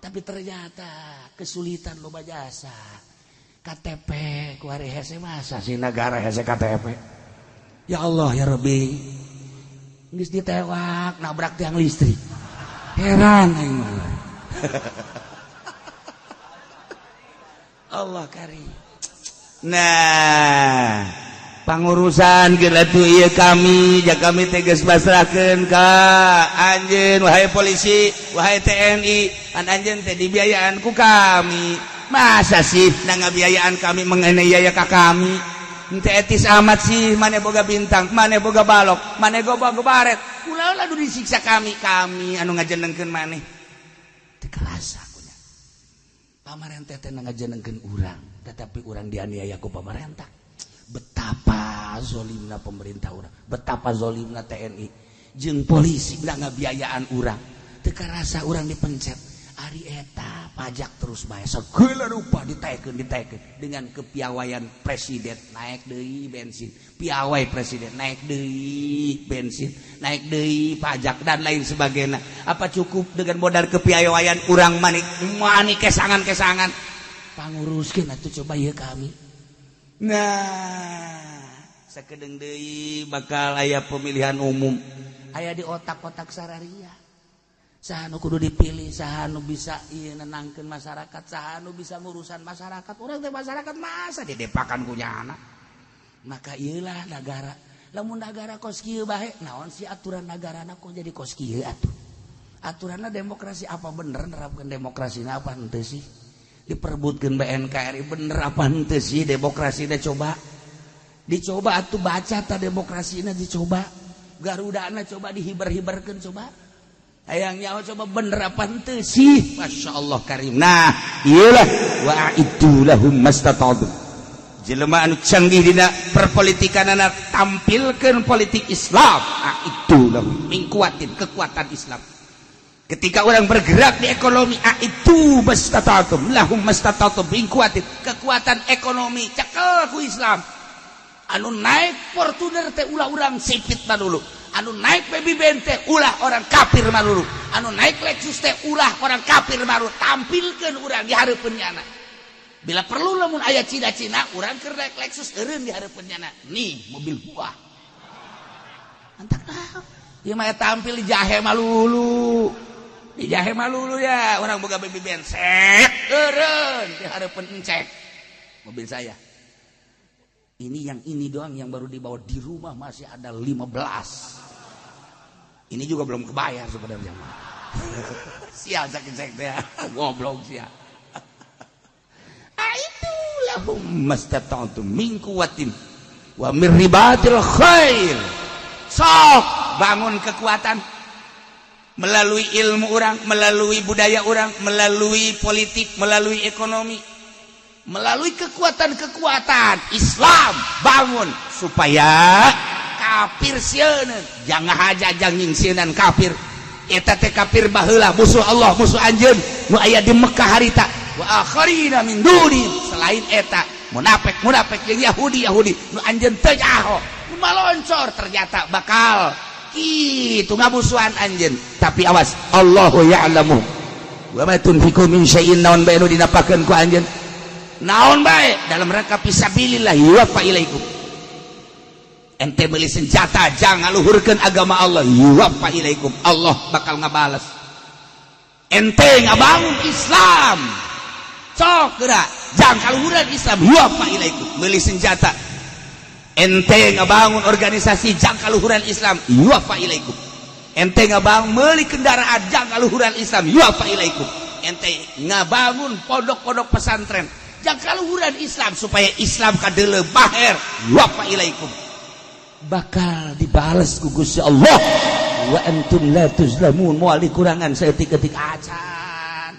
Tapi ternyata kesulitan loba jasa. KTP kuari hese, masa sih negara hese KTP. Ya Allah ya Rabbi. Geus ditewak nabrak tiang listrik. Heran aing mah. Allah karim. Nah, pangurusan geus atuh ieu kami, ja kami teh geus pasrahkeun ka anjeun wahai polisi, wahai TNI, an anjeun teh dibiayaan ku kami. Masa sih na ngabiayaan kami menganiaya ka kami? Henteu etis amat sih, maneh boga bintang, maneh boga balok, maneh boga baret. Ulah ulah disiksa kami, kami anu ngajenengkeun maneh. Teu kerasa kunya. Pamarentah teh ngajenengkeun urang, tetapi urang dianiaya ku pamarentah. Betapa zolimna pemerintah urang, betapa zolimna TNI jeung polisi da ngabiayaan urang. Teu karasa urang dipencet. Ari eta pajak terus bae segala rupa ditaekeun ditaekeun dengan kepiawaian presiden naik deui bensin, piawai presiden naik deui bensin, naik deui pajak dan lain sebagainya. Apa cukup dengan modal kepiawaian urang manik manik kesangan-kesangan panguruskeun atuh coba ieu kami. Nah, sakedeung deui bakal aya pemilihan umum. Aya di otak-otak sararia. Saha nu kudu dipilih, saha nu bisa ieu nenangkeun masyarakat, saha nu bisa ngurusan masyarakat. Urang teh masyarakat masa didepakan ku nyana. Maka ieulah nagara. Lamun nagara kos kieu bae, naon sih aturan nagarana kok jadi kos kieu atuh? Aturanna demokrasi apa bener nerapkeun demokrasina apa henteu sih? Diperebutkeun BNKRI bener apa henteu sih demokrasina coba? Dicoba atuh baca ta demokrasina dicoba. Garudana coba dihiber-hiberkeun coba. Hayang nyaho coba bener apa henteu sih? Masya Allah karim. Nah, iyalah wa a'iddu lahum mastata'tum. Jelema anu canggih dina perpolitikanana tampilkeun politik Islam. A'iddu lahum mingkuatin kekuatan Islam. Ketika orang bergerak di ekonomi, a'iddu mastata'tum lahum mastata'tum mingkuatin kekuatan ekonomi cekel ku Islam. Anu naik Fortuner teh ulah urang sipit mah dulu. Anu naik Baby Ben teh ulah orang kafir malulu. Anu naik Lexus teh ulah orang kafir malu. Tampilkeun urang di hareupeun nyana. Bila perlu lamun aya Cina-Cina urang keur naik Lexus eureun di hareupeun nyana. Nih mobil gua. Antak ah. Ieu mah tampil di jahe malulu. Di jahe malulu ya orang boga Baby Ben set eureun di hareupeun encek mobil saya. Ini yang ini doang yang baru dibawa, di rumah masih ada 15. Ini juga belum kebayar sebenarnya. Sial sakit sakit ya, goblok sial. Ah itu lahum mastata'tum min quwwatin wa min ribatil khair. Sok bangun kekuatan melalui ilmu orang, melalui budaya orang, melalui politik, melalui ekonomi, melalui kekuatan-kekuatan Islam bangun supaya kafir sieun, jangan haja janging sieunan kafir. Eta teh kafir baheula musuh Allah, musuh anjeun nu aya di Mekah harita. Wa akharina min duni, selain eta munafik munafik jeung Yahudi Yahudi nu anjeun teu nyaho, nu maloncor ternyata bakal kitu ngamusuhan anjeun. Tapi awas, Allahu ya'lamu wa ma tunfiqu min syai'in, naon bae nu dinapakeun ku anjeun, naon bae dalam rangka fisabilillah yuwaffa ilaikum. Ente beli senjata jangan ngaluhurkeun agama Allah, yuwaffa ilaikum, Allah bakal ngabales. Ente ngabangun Islam sok geura jangan kaluhuran Islam, yuwaffa ilaikum. Beli senjata, ente ngabangun organisasi jangan kaluhuran Islam, yuwaffa ilaikum. Ente ngabangun meuli kendaraan jangan kaluhuran Islam, yuwaffa ilaikum. Ente ngabangun pondok-pondok pesantren jangan kaluhuran Islam supaya Islam kadeuleu baher, yuwaffa ilaikum. Bakal dibales ku Gusti Allah, wa antum la tuzlamun, moal dikurangan saeutik-eutik acan.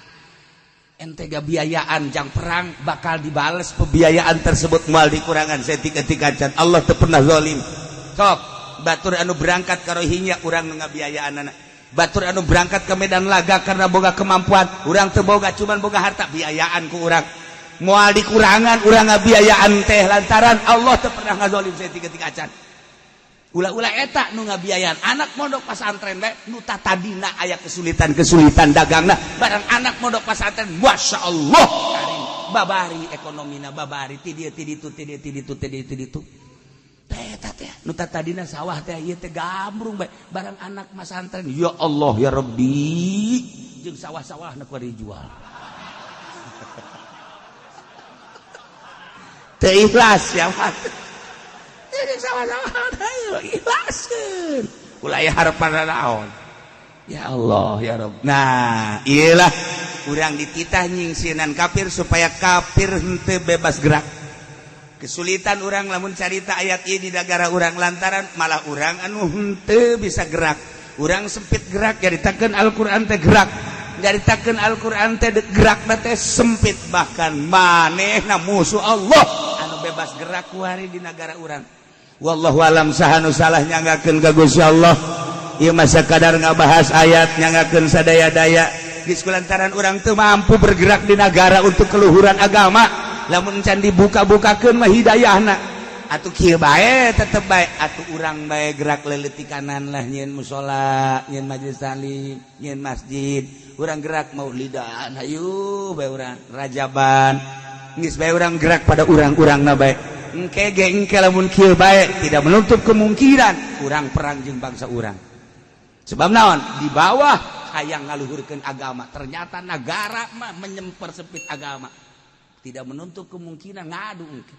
Ente gabiayaan jang perang bakal dibales pembiayaan tersebut, moal dikurangan saeutik-eutik acan. Allah teu pernah zalim. Sok batur anu berangkat ka Rohingya, urang nu ngabiayaan anak. Batur anu berangkat ke medan laga karena boga kemampuan, urang teu boga, cuman boga harta, biayaan ku urang, moal dikurangan urang ngabiayaan teh, lantaran Allah teu pernah ngazolim saeutik-eutik acan. Ulah-ulah eta nu ngabiayaan anak mondok pasantren bae, nu tadina aya kesulitan-kesulitan dagangna, barang anak mondok pasantren, Masya Allah karim, babari ekonomina, babari ti dieu ti ditu, ti dieu ti ditu, ti dieu ti ditu. Teh teh nu tadina sawah teh ieu teh gambrung bae, barang anak masantren, ya Allah ya Rabbi, jeung sawah-sawahna ku dijual. Teu ikhlas ya mah. Sawah-sawah ikhlaskeun. Ulah aya harapan naon. Ya Allah ya Rabb. Nah, iyalah urang dititah nyingsieunan kafir supaya kafir henteu bebas gerak. Kesulitan urang lamun carita ayat ieu di negara urang, lantaran malah urang anu henteu bisa gerak. Urang sempit gerak, nyaritakeun Al-Qur'an teh gerak. Nyaritakeun Al-Qur'an teh gerak teh sempit, bahkan manehna musuh Allah anu bebas gerak kuari di negara urang. Wallahu alam saha nu salah, nyanggakeun ka Gusti Allah. Ieu mah sakadar ngabahas ayat, nyanggakeun sadaya-daya. Geus kulantaran urang teu mampu bergerak di negara untuk keluhuran agama, lamun can dibuka-bukakeun mah hidayahna. Atuh kieu bae tetep bae, atuh urang bae gerak leuleutikanan lah, nyieun musala, nyieun majelis taklim, nyieun masjid. Urang gerak maulidan, hayu bae urang rajaban. Geus bae urang gerak pada urang-urangna bae. Engke ge engke lamun kieu bae tidak menutup kemungkinan urang perang jeung bangsa urang. Sebab naon? Di bawah hayang ngaluhurkeun agama, ternyata negara mah menyempersempit agama. Tidak menutup kemungkinan ngadu engke.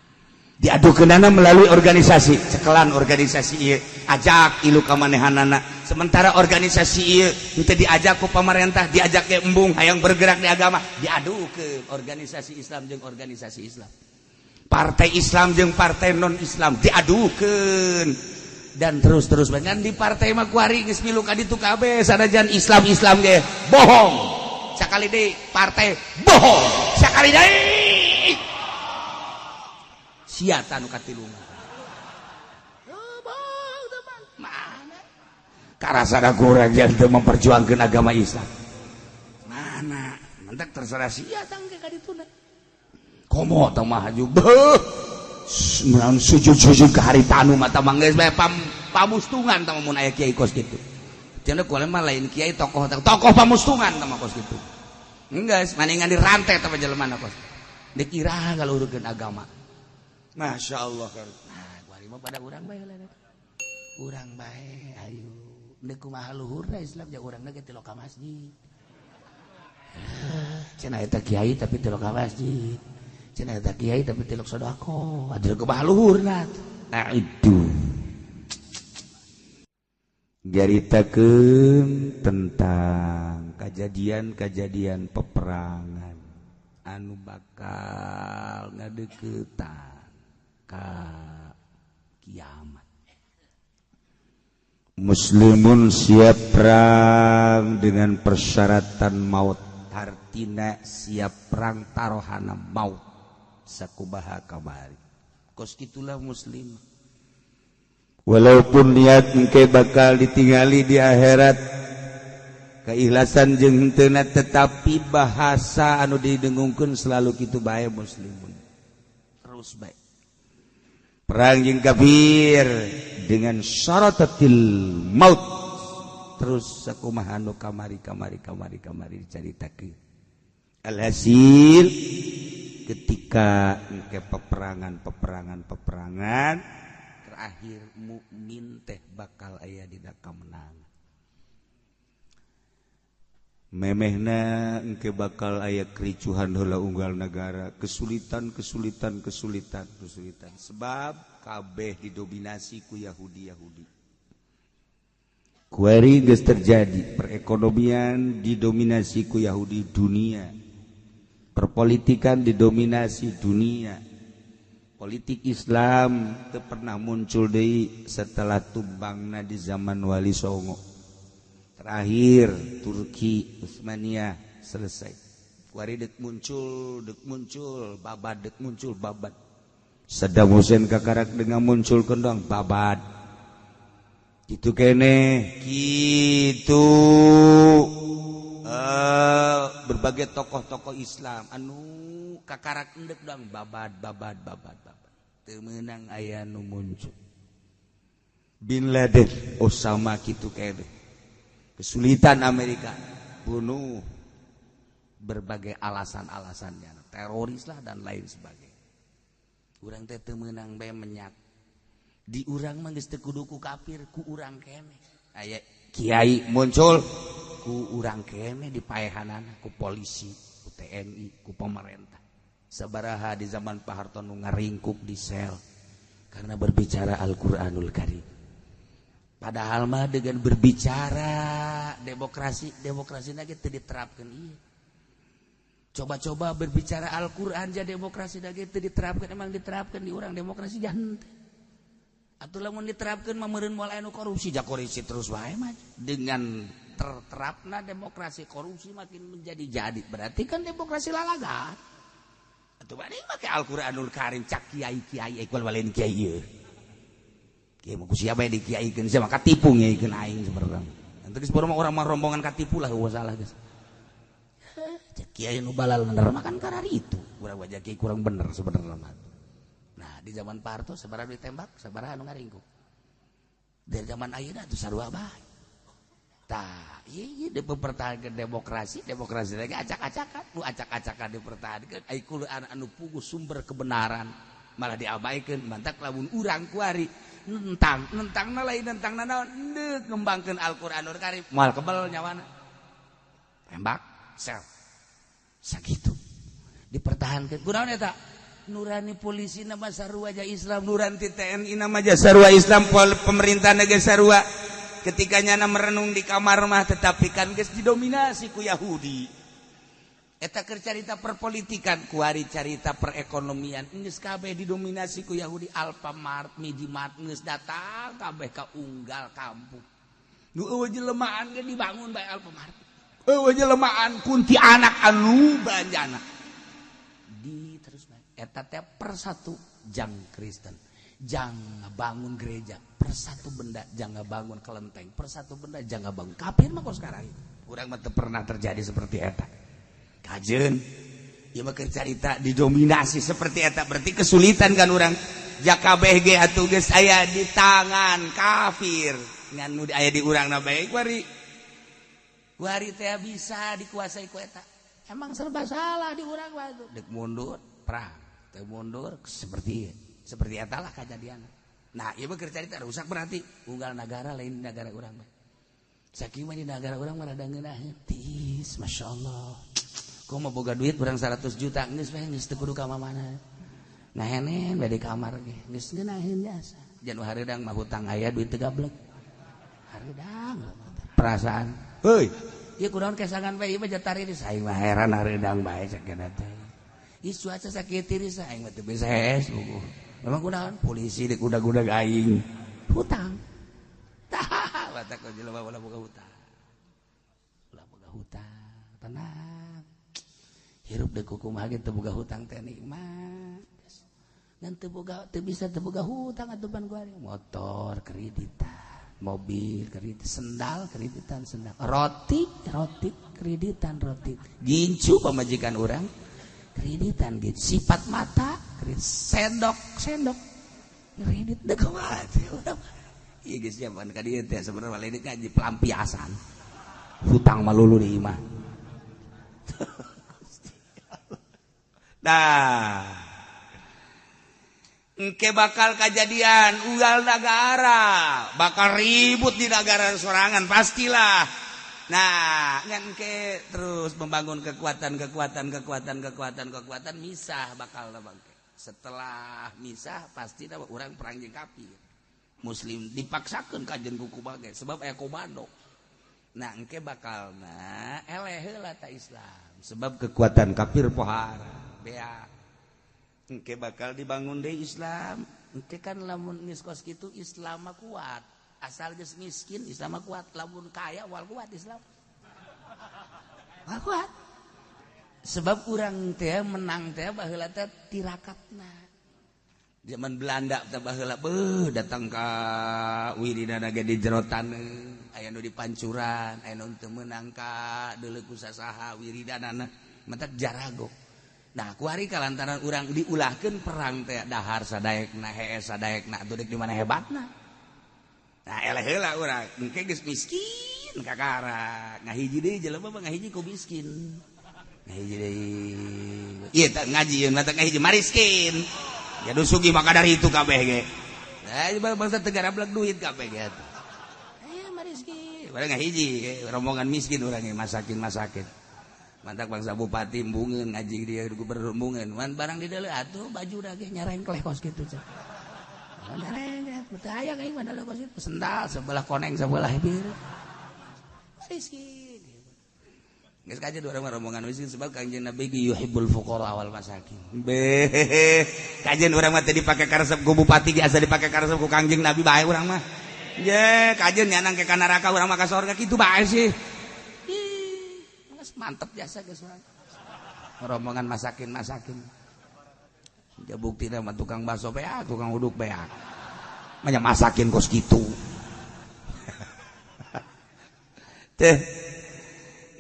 Diadukeunana melalui organisasi, cekelan organisasi ieu, ajak ilu ka manehanana. Sementara organisasi ieu henteu diajak ku pamarentah, diajak ke embung hayang bergerak di agama, diadukeun organisasi Islam jeung organisasi Islam. Partai Islam jeung partai non Islam diadukeun dan terus-terus dengan di partai mah kuari geus milu ka ditu kabeh, sanajan Islam Islam ge bohong. Sakali deui partai bohong, sakali deui sia tanu katilu. Mana karasana kurang jangan teu memperjuangkeun agama Islam. Mana mentak terserah sia tangke ka dituna. Komo tah mah haju beuh sujud-sujud ke hari tanu mata manggeus bae pamustungan tah mun aya kiai kos kitu. Cenah kuale mah lain kiai, tokoh tokoh pamustungan tah mah kos kitu. Geus maningan dirantai tah jelema kos. Dikira ngaluhurkeun agama. Masya Allah. Nah, kuari mah pada urang bae lah. Urang bae ayo. Deuk kumaha luhurna Islam ja urangna ge tilok ka masjid. Cenah eta kiai tapi tilok ka masjid. Cenah eta kiai tapi tilok sedekah. Atuh kumaha luhurna? Nah itu. Nyaritakeun tentang kejadian-kejadian peperangan anu bakal ngadeukeutan ka kiamat. Muslimun siap perang dengan persyaratan maut, hartina siap perang tarohana maut sakubaha kamari. Kos kitulah muslim. Walaupun niat engke bakal ditingali di akhirat keikhlasan jeung henteu, tetapi bahasa anu didengungkeun selalu kitu bae, muslimun. Terus bae. Perang jeung kafir dengan syaratatil maut. Terus sakumaha nu kamari kamari kamari kamari dicaritakeun. Alhasil ketika ke peperangan peperangan peperangan terakhir, mukmin teh bakal aya dina kamenangan. Memehna engke bakal aya kericuhan heula unggal negara, kesulitan kesulitan kesulitan kesulitan, sebab kabeh didominasi ku Yahudi Yahudi. Kuari geus terjadi perekonomian didominasi ku Yahudi dunia, perpolitikan didominasi dunia. Politik Islam teu pernah muncul deui setelah tumbangna di zaman Wali Songo. Terakhir Turki Utsmaniyah selesai. Kuari dek muncul babad, dek muncul babad. Saddam Hussein kakarak dengan muncul kendang babad. Gitu kene, gitu. Berbagai tokoh-tokoh Islam anu kakarak endek dong babad babad babad babad. Teu meunang aya nu muncul. Bin Laden, Osama gitu kene. Kesulitan Amerika bunuh berbagai alasan-alasannya, teroris lah dan lain sebagainya. Urang teh teu meunang bae menyak. Di urang mah geus teu kudu ku kafir, ku urang keneh. Aya kiai muncul ku urang keneh dipaehanana ku polisi, ku TNI, ku pemerintah. Sabaraha di zaman Pak Harto nu ngaringkuk di sel karena berbicara Al-Qur'anul Karim. Padahal mah dengan berbicara demokrasi, demokrasi lagi teu diterapkeun ieu. Coba-coba berbicara Al-Qur'an ja demokrasi lagi teu diterapkeun, emang diterapkeun di urang demokrasi jangan. Atuh lamun diterapkeun mah meureun moal aya nu korupsi, ja korupsi terus wae mah. Dengan terterapna demokrasi korupsi makin menjadi-jadi. Berarti kan demokrasi lalagan. Atuh bade make Al-Qur'anul Karim cak kiai-kiai equal balen kiai ieu. Kiai mah ku siapa yang dikiaikeun sia mah katipu ngiaikeun aing sebenarnya. Ente geus baru mah urang mah rombongan katipu lah eueuh salah geus. Cek kiai nu balal bener mah kan kararitu. Urang wajah kiai kurang bener sebenarnya mah. Nah, di zaman Pak Harto sabaraha ditembak, sabaraha anu ngaringkuk. Dari zaman ayeuna atuh sarua bae. Tah, ieu ieu dipertahankeun demokrasi, demokrasi lagi acak-acakan, nu acak-acakan dipertahankeun, ai kulo anu puguh sumber kebenaran malah diabaikan. Mantak lamun urang kuari nentang, nentangna lain nentangna naon, deuk ngembangkeun Al-Qur'anul Karim, moal kebel nyawana. Tembak, sel. Sakitu. Dipertahankeun. Kunaon eta? Nurani polisi nama sarua ja Islam, nurani TNI nama ja sarua Islam, pemerintah ge sarua. Ketika nyana merenung di kamar mah tetapi kan geus didominasi ku Yahudi. Eta keur carita perpolitikan, kuari carita perekonomian, geus kabeh didominasi ku Yahudi. Alfamart, Minimart geus datang kabeh ka unggal kampung. Nu eueuh jelemaan ge dibangun bae Alfamart. Eueuh jelemaan kuntianak anu banjana. Di terus bae. Eta teh persatu jang Kristen, jang ngabangun gereja, persatu benda jang ngabangun kelenteng, persatu benda jang ngabangun kafir mah kok sekarang itu. Urang mah teu pernah terjadi seperti eta. Kajeun ieu mah keur carita didominasi seperti eta berarti kesulitan kan urang. Jakabeh ge atuh geus aya di tangan kafir. Ngan nu aya di urangna bae kuari. Kuari teh bisa dikuasai ku eta. Emang serba salah di urang mah atuh. Dek mundur perang, teu mundur seperti seperti eta lah kejadian. Nah, ieu mah keur carita rusak berarti unggal nagara lain negara urang mah. Sakieu mah di nagara urang mah rada ngeunaheun tiis, masyaallah. Komo boga duit urang 100 juta geus we geus teu kudu ka mana. Ngahenen we di kamar ge geus ngeunaheun biasa. Jan hareudang mah hutang aya duit teu gablek. Hareudang perasaan. Heuy, ieu kunaon kesangan bae ieu mah jatariris aing mah heran hareudang bae cek teh. Ih cuaca sakieu tiris aing mah teu bisa hees buku. Memang kunaon polisi di kudag-kudag aing hutang. Tah, batak jelema ulah boga hutang. Ulah boga hutang, tenang. Hirup deuk kumaha ge teu boga hutang teh nikmat. Ngan teu boga teu bisa teu boga hutang atuh pan kuari. Motor kreditan, mobil kredit, sendal kreditan sendal, roti roti kreditan roti. Gincu pamajikan urang kreditan gitu, sifat mata kredit, sendok sendok kredit deh kumaha teh urang. Ieu geus zaman ka dieu teh sebenarnya lain ngaji pelampiasan. Hutang malulu di imah. Nah, engke bakal kejadian unggal negara bakal ribut di negara sorangan pastilah. Nah, engke terus membangun kekuatan kekuatan kekuatan kekuatan kekuatan misah bakal bangke. Setelah misah pasti orang perang jeung kafir. Muslim dipaksakeun kajen kuku bagai sebab aya komando. Nah, engke bakal na eleh heula ta Islam sebab kekuatan kafir pohara. Bea. Engke bakal dibangun deui Islam. Engke kan lamun geus kos kitu Islam mah kuat. Asal geus miskin Islam mah kuat, lamun kaya wal kuat Islam. Wal kuat. Sebab urang teh menang teh baheula teh tirakatna. Zaman Belanda teh baheula beuh datang ka wiridana ge di jero taneuh, aya nu di pancuran, aya nu teu meunang ka deuleu ku sasaha wiridanana, matak jarago. Nah, kuari kalantaran urang diulahkeun perang teh dahar sadaekna, hees sadaekna, atuh deuk di mana hebatna. Nah, eleh heula urang, engke geus miskin kakara, ngahiji deui jelema mah ngahiji ku miskin. Ngahiji deui. Ieu teh ngaji yeun mata ngahiji mariskin. Ya nu sugih maka dari itu kabeh ge. Nah, bangsa teu garablek duit kabeh ge atuh. Mariskin. Barang ngahiji rombongan miskin urang ge masakin-masakin. Mantak bangsa bupati embungeun ngaji dia gubernur embungeun. Wan barang di deuleu atuh baju ge nyarengkleh kos kitu cah. Nyarengkleh teu aya aing mah deuleu kos kitu. Sendal sebelah koneng sebelah bieu. Mariskin. Geus kaje dua orang rombongan miskin sebab Kangjeng Nabi yuhibbul fuqara awal masakin. Beh, kajen urang mah teu dipake karesep ku bupati ge asa dipake karesep ku Kangjeng Nabi bae urang mah. Ye, kajen nyanang ke ka neraka urang mah ka sorga kitu bae sih. Ih, geus mantep jasa geus urang. Rombongan masakin-masakin. Ja buktina mah tukang bakso beak, tukang uduk beak. Manya masakin kos kitu. Teh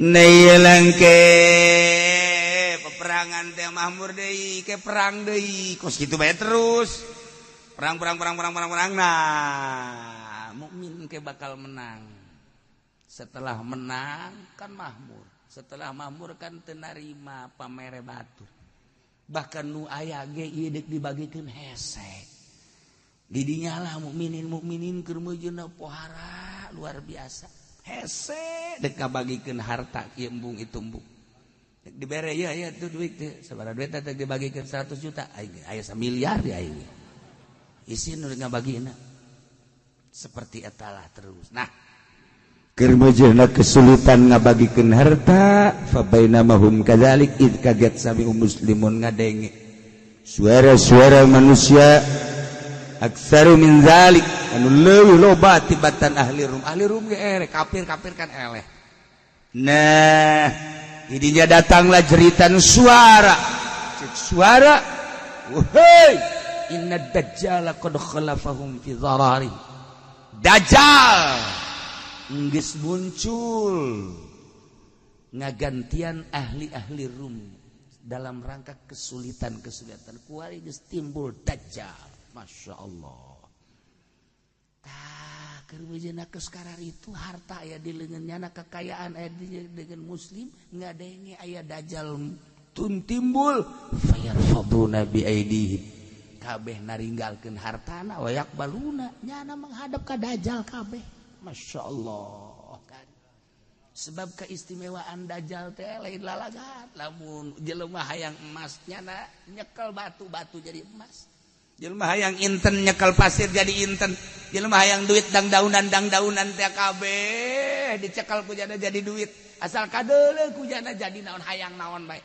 Neilengke peperangan teh mahmur deui ke perang deui kos kitu bae terus perang perang perang perang perang perang. Nah mukmin ke bakal menang. Setelah menang kan mahmur, setelah mahmur kan teu narima pamere batu, bahkan nu aya ge ieu deuk dibagikeun hese. Didinya lah mukminin mukminin keur meujeuhna pohara luar biasa. Hese dek ngabagikeun harta ieu embung itu embung. Dek dibere ya ya tuh duit teh sabaraha duit teh dibagikeun 100 juta aing aya samiliar di aing. Isin nu ngabagina. Seperti eta lah terus. Nah, keur meujeuhna kesulitan ngabagikeun harta fa bainamahum kadzalik id kaget sami muslimun ngadenge suara-suara manusia aktsaru min zalik anu leuwih loba tibatan ahli Rum. Ahli Rum ge eleh, kafir-kafir kan eleh. Nah, idinya datanglah jeritan suara. Cek suara, wahai, inna dajjala qad khalafahum fi dharari. Dajjal geus muncul ngagantian ahli-ahli Rum dalam rangka kesulitan-kesulitan. Kuari geus timbul dajjal. Masya Allah. Tah keur meujeuhna sekarang itu harta aya di leungeun kekayaan aya di dengan muslim ngadenge aya dajjal tun timbul fayarfaduna bi aidihim kabeh naringgalkeun hartana wa yaqbaluna nyana menghadap ka dajjal kabeh. Masya Allah kan. Sebab keistimewaan dajjal teh lain lalagan lamun jelema hayang emas nyana nyekel batu-batu jadi emas. Jelema hayang inten nyekel pasir jadi inten. Jelema hayang duit dangdaunan dangdaunan teh kabeh dicekal ku jana jadi duit. Asal kadeuleu ku jana jadi naon hayang naon bae.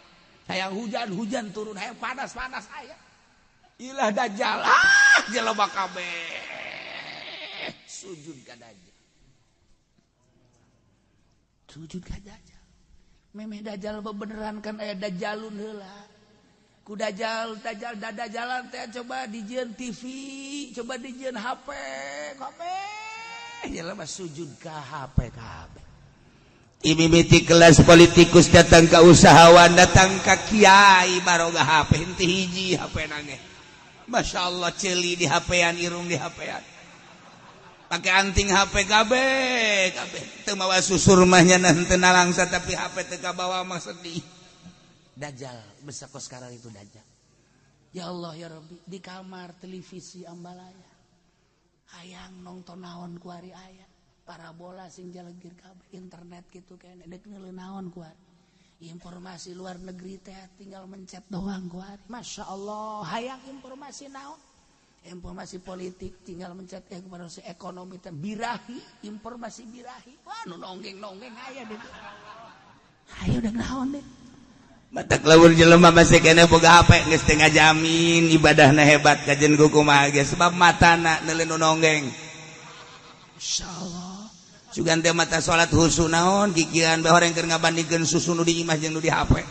Hayang hujan hujan turun, hayang panas panas aya. Ilah dajjal ah jelema kabeh sujud ka dajjal. Sujud ka dajjal. Memeh dajjal bebeneran kan aya dajjalun heula. Ku dajjal dajjal dadajalan teh coba dijieun TV, coba dijieun HP, kabeh jelema sujud ka HP kabeh. Imimiti kelas politikus datang ke usahawan, datang ke kiai baroga HP henteu hiji HP nange. Masya Allah ceuli di HP-an, irung di HP-an. Pakai anting HP kabeh, kabeh teu mawa susur mah nya henteu nalangsa tapi HP teu kabawa mah sedih. Dajjal besar kos sekarang itu dajjal. Ya Allah ya Rabbi, di kamar televisi ambalaya. Hayang nonton naon kuari aya. Parabola sing jalegir kabeh, internet gitu kene dek ngeuleuh naon kuari. Informasi luar negeri teh tinggal mencet doang kuari. Masya Allah, hayang informasi naon? Informasi politik tinggal mencet, informasi ekonomi teh birahi, informasi birahi. Wah, nu nonggeng-nonggeng aya ditu. Hayo udah naon deh. Batak lamun jelema masih kene boga HP geus teu ngajamin ibadahna hebat kajen ku kumaha ge sebab matana neuleuh nu nonggeng. Insyaallah. Sugan teh mata salat husu naon kikieuan bae horeng keur ngabandingkeun susu nu di imah jeung nu di HP.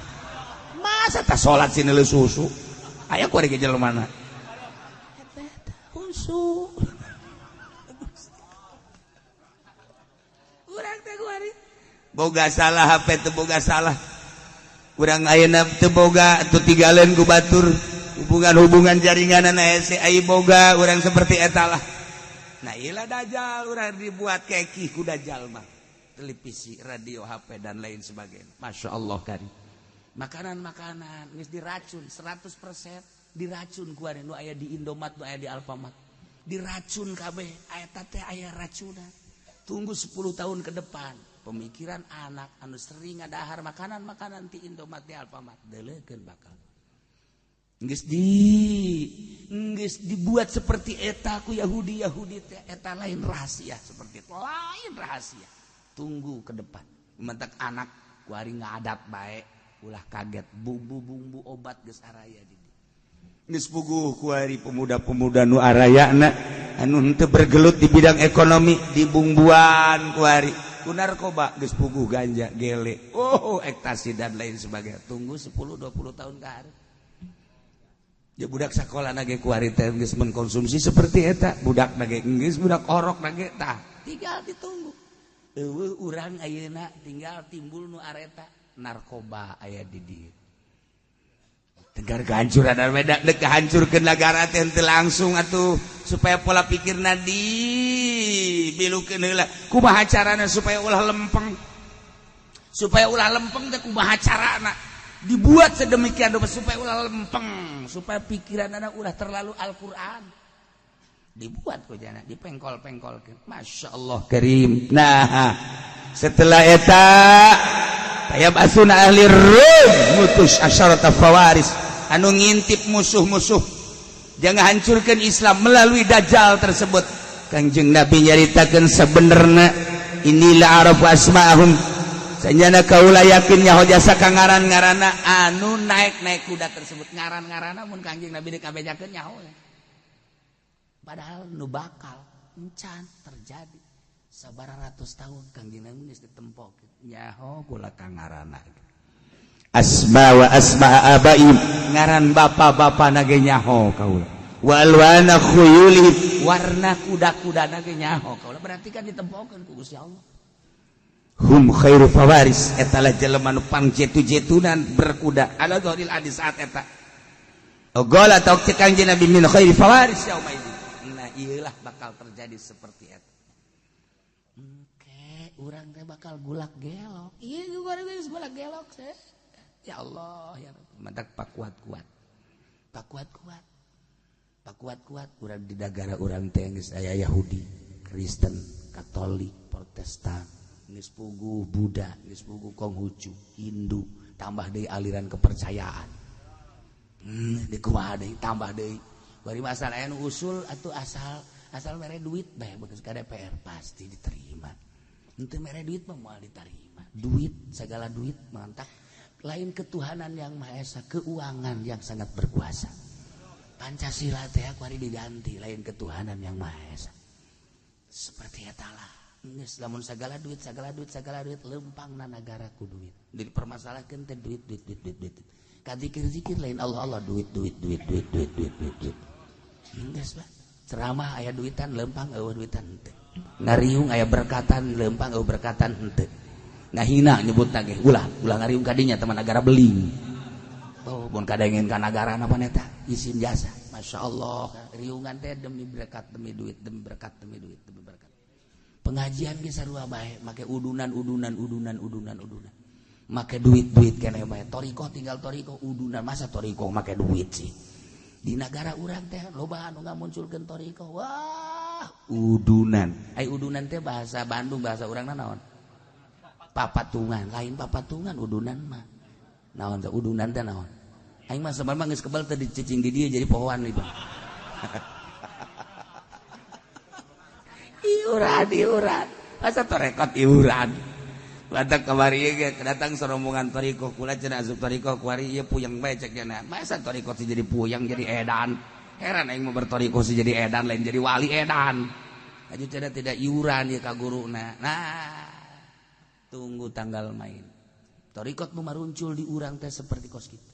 Tah salat sih neuleuh susu. Aya ku ari ge jelema na. Eta husu. Urang teh ku ari boga salah HP teu boga salah. Urang ayeuna teu boga atuh tinggalin ku batur. Hubungan-hubungan jaringan hese ai boga urang seperti eta lah. Nah ilah dajjal urang dibuat kekih ku dajjal mah. Televisi, radio, HP dan lain sebagainya. Masya Allah kari. Makanan-makanan geus diracun 100% diracun ku ari nu aya di Indomaret, nu aya di Alfamart. Diracun kabeh, eta teh aya racunan. Tunggu 10 tahun ke depan, pemikiran anak anu sering ngadahar makanan-makanan ti Indomaret di Alfamart deuleukeun bakal. Geus dibuat seperti eta ku Yahudi-Yahudi teh eta lain rahasia seperti itu. Lain rahasia. Tunggu ke depan. Mentek anak ku ari ngadat bae ulah kaget bumbu-bumbu obat geus araya di dieu. Geus puguh ku ari pemuda-pemuda nu arayana anu henteu bergelut di bidang ekonomi dibumbuan ku ari ku narkoba geus puguh ganja gele oh ekstasi dan lain sebagainya. Tunggu 10 20 tahun ke hari. Ya budak sekolah nage ku ari teh geus mengkonsumsi seperti eta, budak nage geus budak orok nage tah tinggal ditunggu. Eueuh urang ayeuna tinggal timbul nu areta narkoba aya di dieu. Tegar kehancuran beda dek hancurkeun nagara teh henteu langsung atuh supaya pola pikirna dibilukeun heula. Kumaha carana supaya ulah lempeng? Supaya ulah lempeng teh kumaha carana? Dibuat sedemikian rupa supaya ulah lempeng, supaya pikiran anak ulah terlalu Al-Qur'an. Dibuat ku jana dipengkol-pengkolkeun. Masya Allah karim. Nah, setelah eta tayab asuna ahli rum mutus asyarata fawaris anu ngintip musuh-musuh jangan hancurkan Islam melalui dajjal tersebut. Kangjeng Nabi nyaritakeun sebenarnya inilah arafu asma'ahum. Sanjana kaula yakin nyaho jasa ka ngaran-ngaranna anu naik-naik kuda tersebut ngaran-ngaranna mun Kangjeng Nabi dikabejakeun nyaho. Padahal nu bakal encan terjadi sabaraha ratus tahun Kangjeng Nabi geus ditempok nyaho kula ka ngaranna. Asma wa asma abaim ngaran bapa-bapa nage nyaho kaula. Wa alwana khuyulihim warna kuda-kuda nage nyaho kaula. Berarti kan ditempokeun ku Gusti Allah. Hum khairu fawaris eta lah jelema nu pangjetu-jetunan berkuda ala dzahiril adi saat eta. Ogola tok cek Kangjeng Nabi min khairi fawaris yauma idzin. Nah iyalah bakal terjadi seperti eta. Oke, urang teh bakal gulak gelok. Iya urang geus gulak gelok seh. Ya Allah ya Rabbi. Mantak pakuat-kuat. Pakuat-kuat. Pakuat-kuat urang di nagara urang teh geus aya Yahudi, Kristen, Katolik, Protestan, geus puguh Buddha, geus puguh Konghucu, Hindu, tambah deui aliran kepercayaan. Di kumaha deui tambah deui. Bari asal aya nu usul atuh asal mere duit bae bekas ka DPR pasti diterima. Henteu mere duit mah moal diterima. Duit segala duit mantak lain ketuhanan yang Maha Esa, keuangan yang sangat berkuasa. Pancasila teh ku ari diganti lain ketuhanan yang Maha Esa. Seperti eta lah. Geus lamun segala duit segala duit segala duit lempangna nagara ku duit. Dipermasalahkeun teh duit duit duit duit duit. Kadikir-zikir lain Allah Allah duit duit duit duit duit duit duit duit. Geus bah. Ceramah aya duitan lempang eueuh duitan henteu. Ngariung aya berkatan lempang eueuh berkatan henteu. Ngahina nyebutna ge ulah ulah ngariung kadinya teman nagara beling. Oh, mun kadengin ka nagara napa eta isin jasa. Masya Allah, riungan teh demi berkat demi duit demi berkat demi duit demi berkat. Pengajian ge sarua bae make udunan udunan udunan udunan udunan. Make duit-duit keneh bae. Torikoh tinggal torikoh udunan masa torikoh make duit sih. Di nagara urang teh loba anu ngamunculkeun torikoh. Wah, udunan. Ai udunan teh bahasa Bandung bahasa urangna naon? Papatungan, lain papatungan udunan mah. Naon teh udunan teh naon? Aing mah sabar mah geus kebal teh dicicing di dieu jadi pohoan ieu. Iuran, iuran. Masa torekot iuran. Batak kamari ge datang serombongan torikoh kula cenah asup torikoh kuari ieu puyeng bae cek cenah. Masa torikoh sih jadi puyeng jadi edan. Heran aing mah bertorikoh sih jadi edan lain jadi wali edan. Aju cenah tidak iuran ieu ka guruna. Nah, tunggu tanggal main. Torikot nu maruncul di urang teh seperti kos kitu.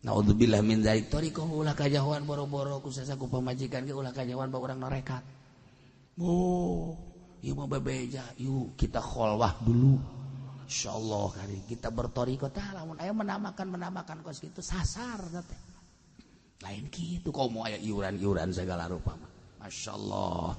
Naudzubillah min dzalik. Thoriqoh ulah kajahoan boro-boro ku sasaku pamajikan ge ulah kajahoan ba urang norekat. Oh, ieu mah bebeja, yuk kita kholwah dulu. Insyaallah kali kita berthoriqoh tah lamun aya menamakan kos kitu sasar teh. Lain kitu komo aya iuran-iuran segala rupa mah. Masyaallah.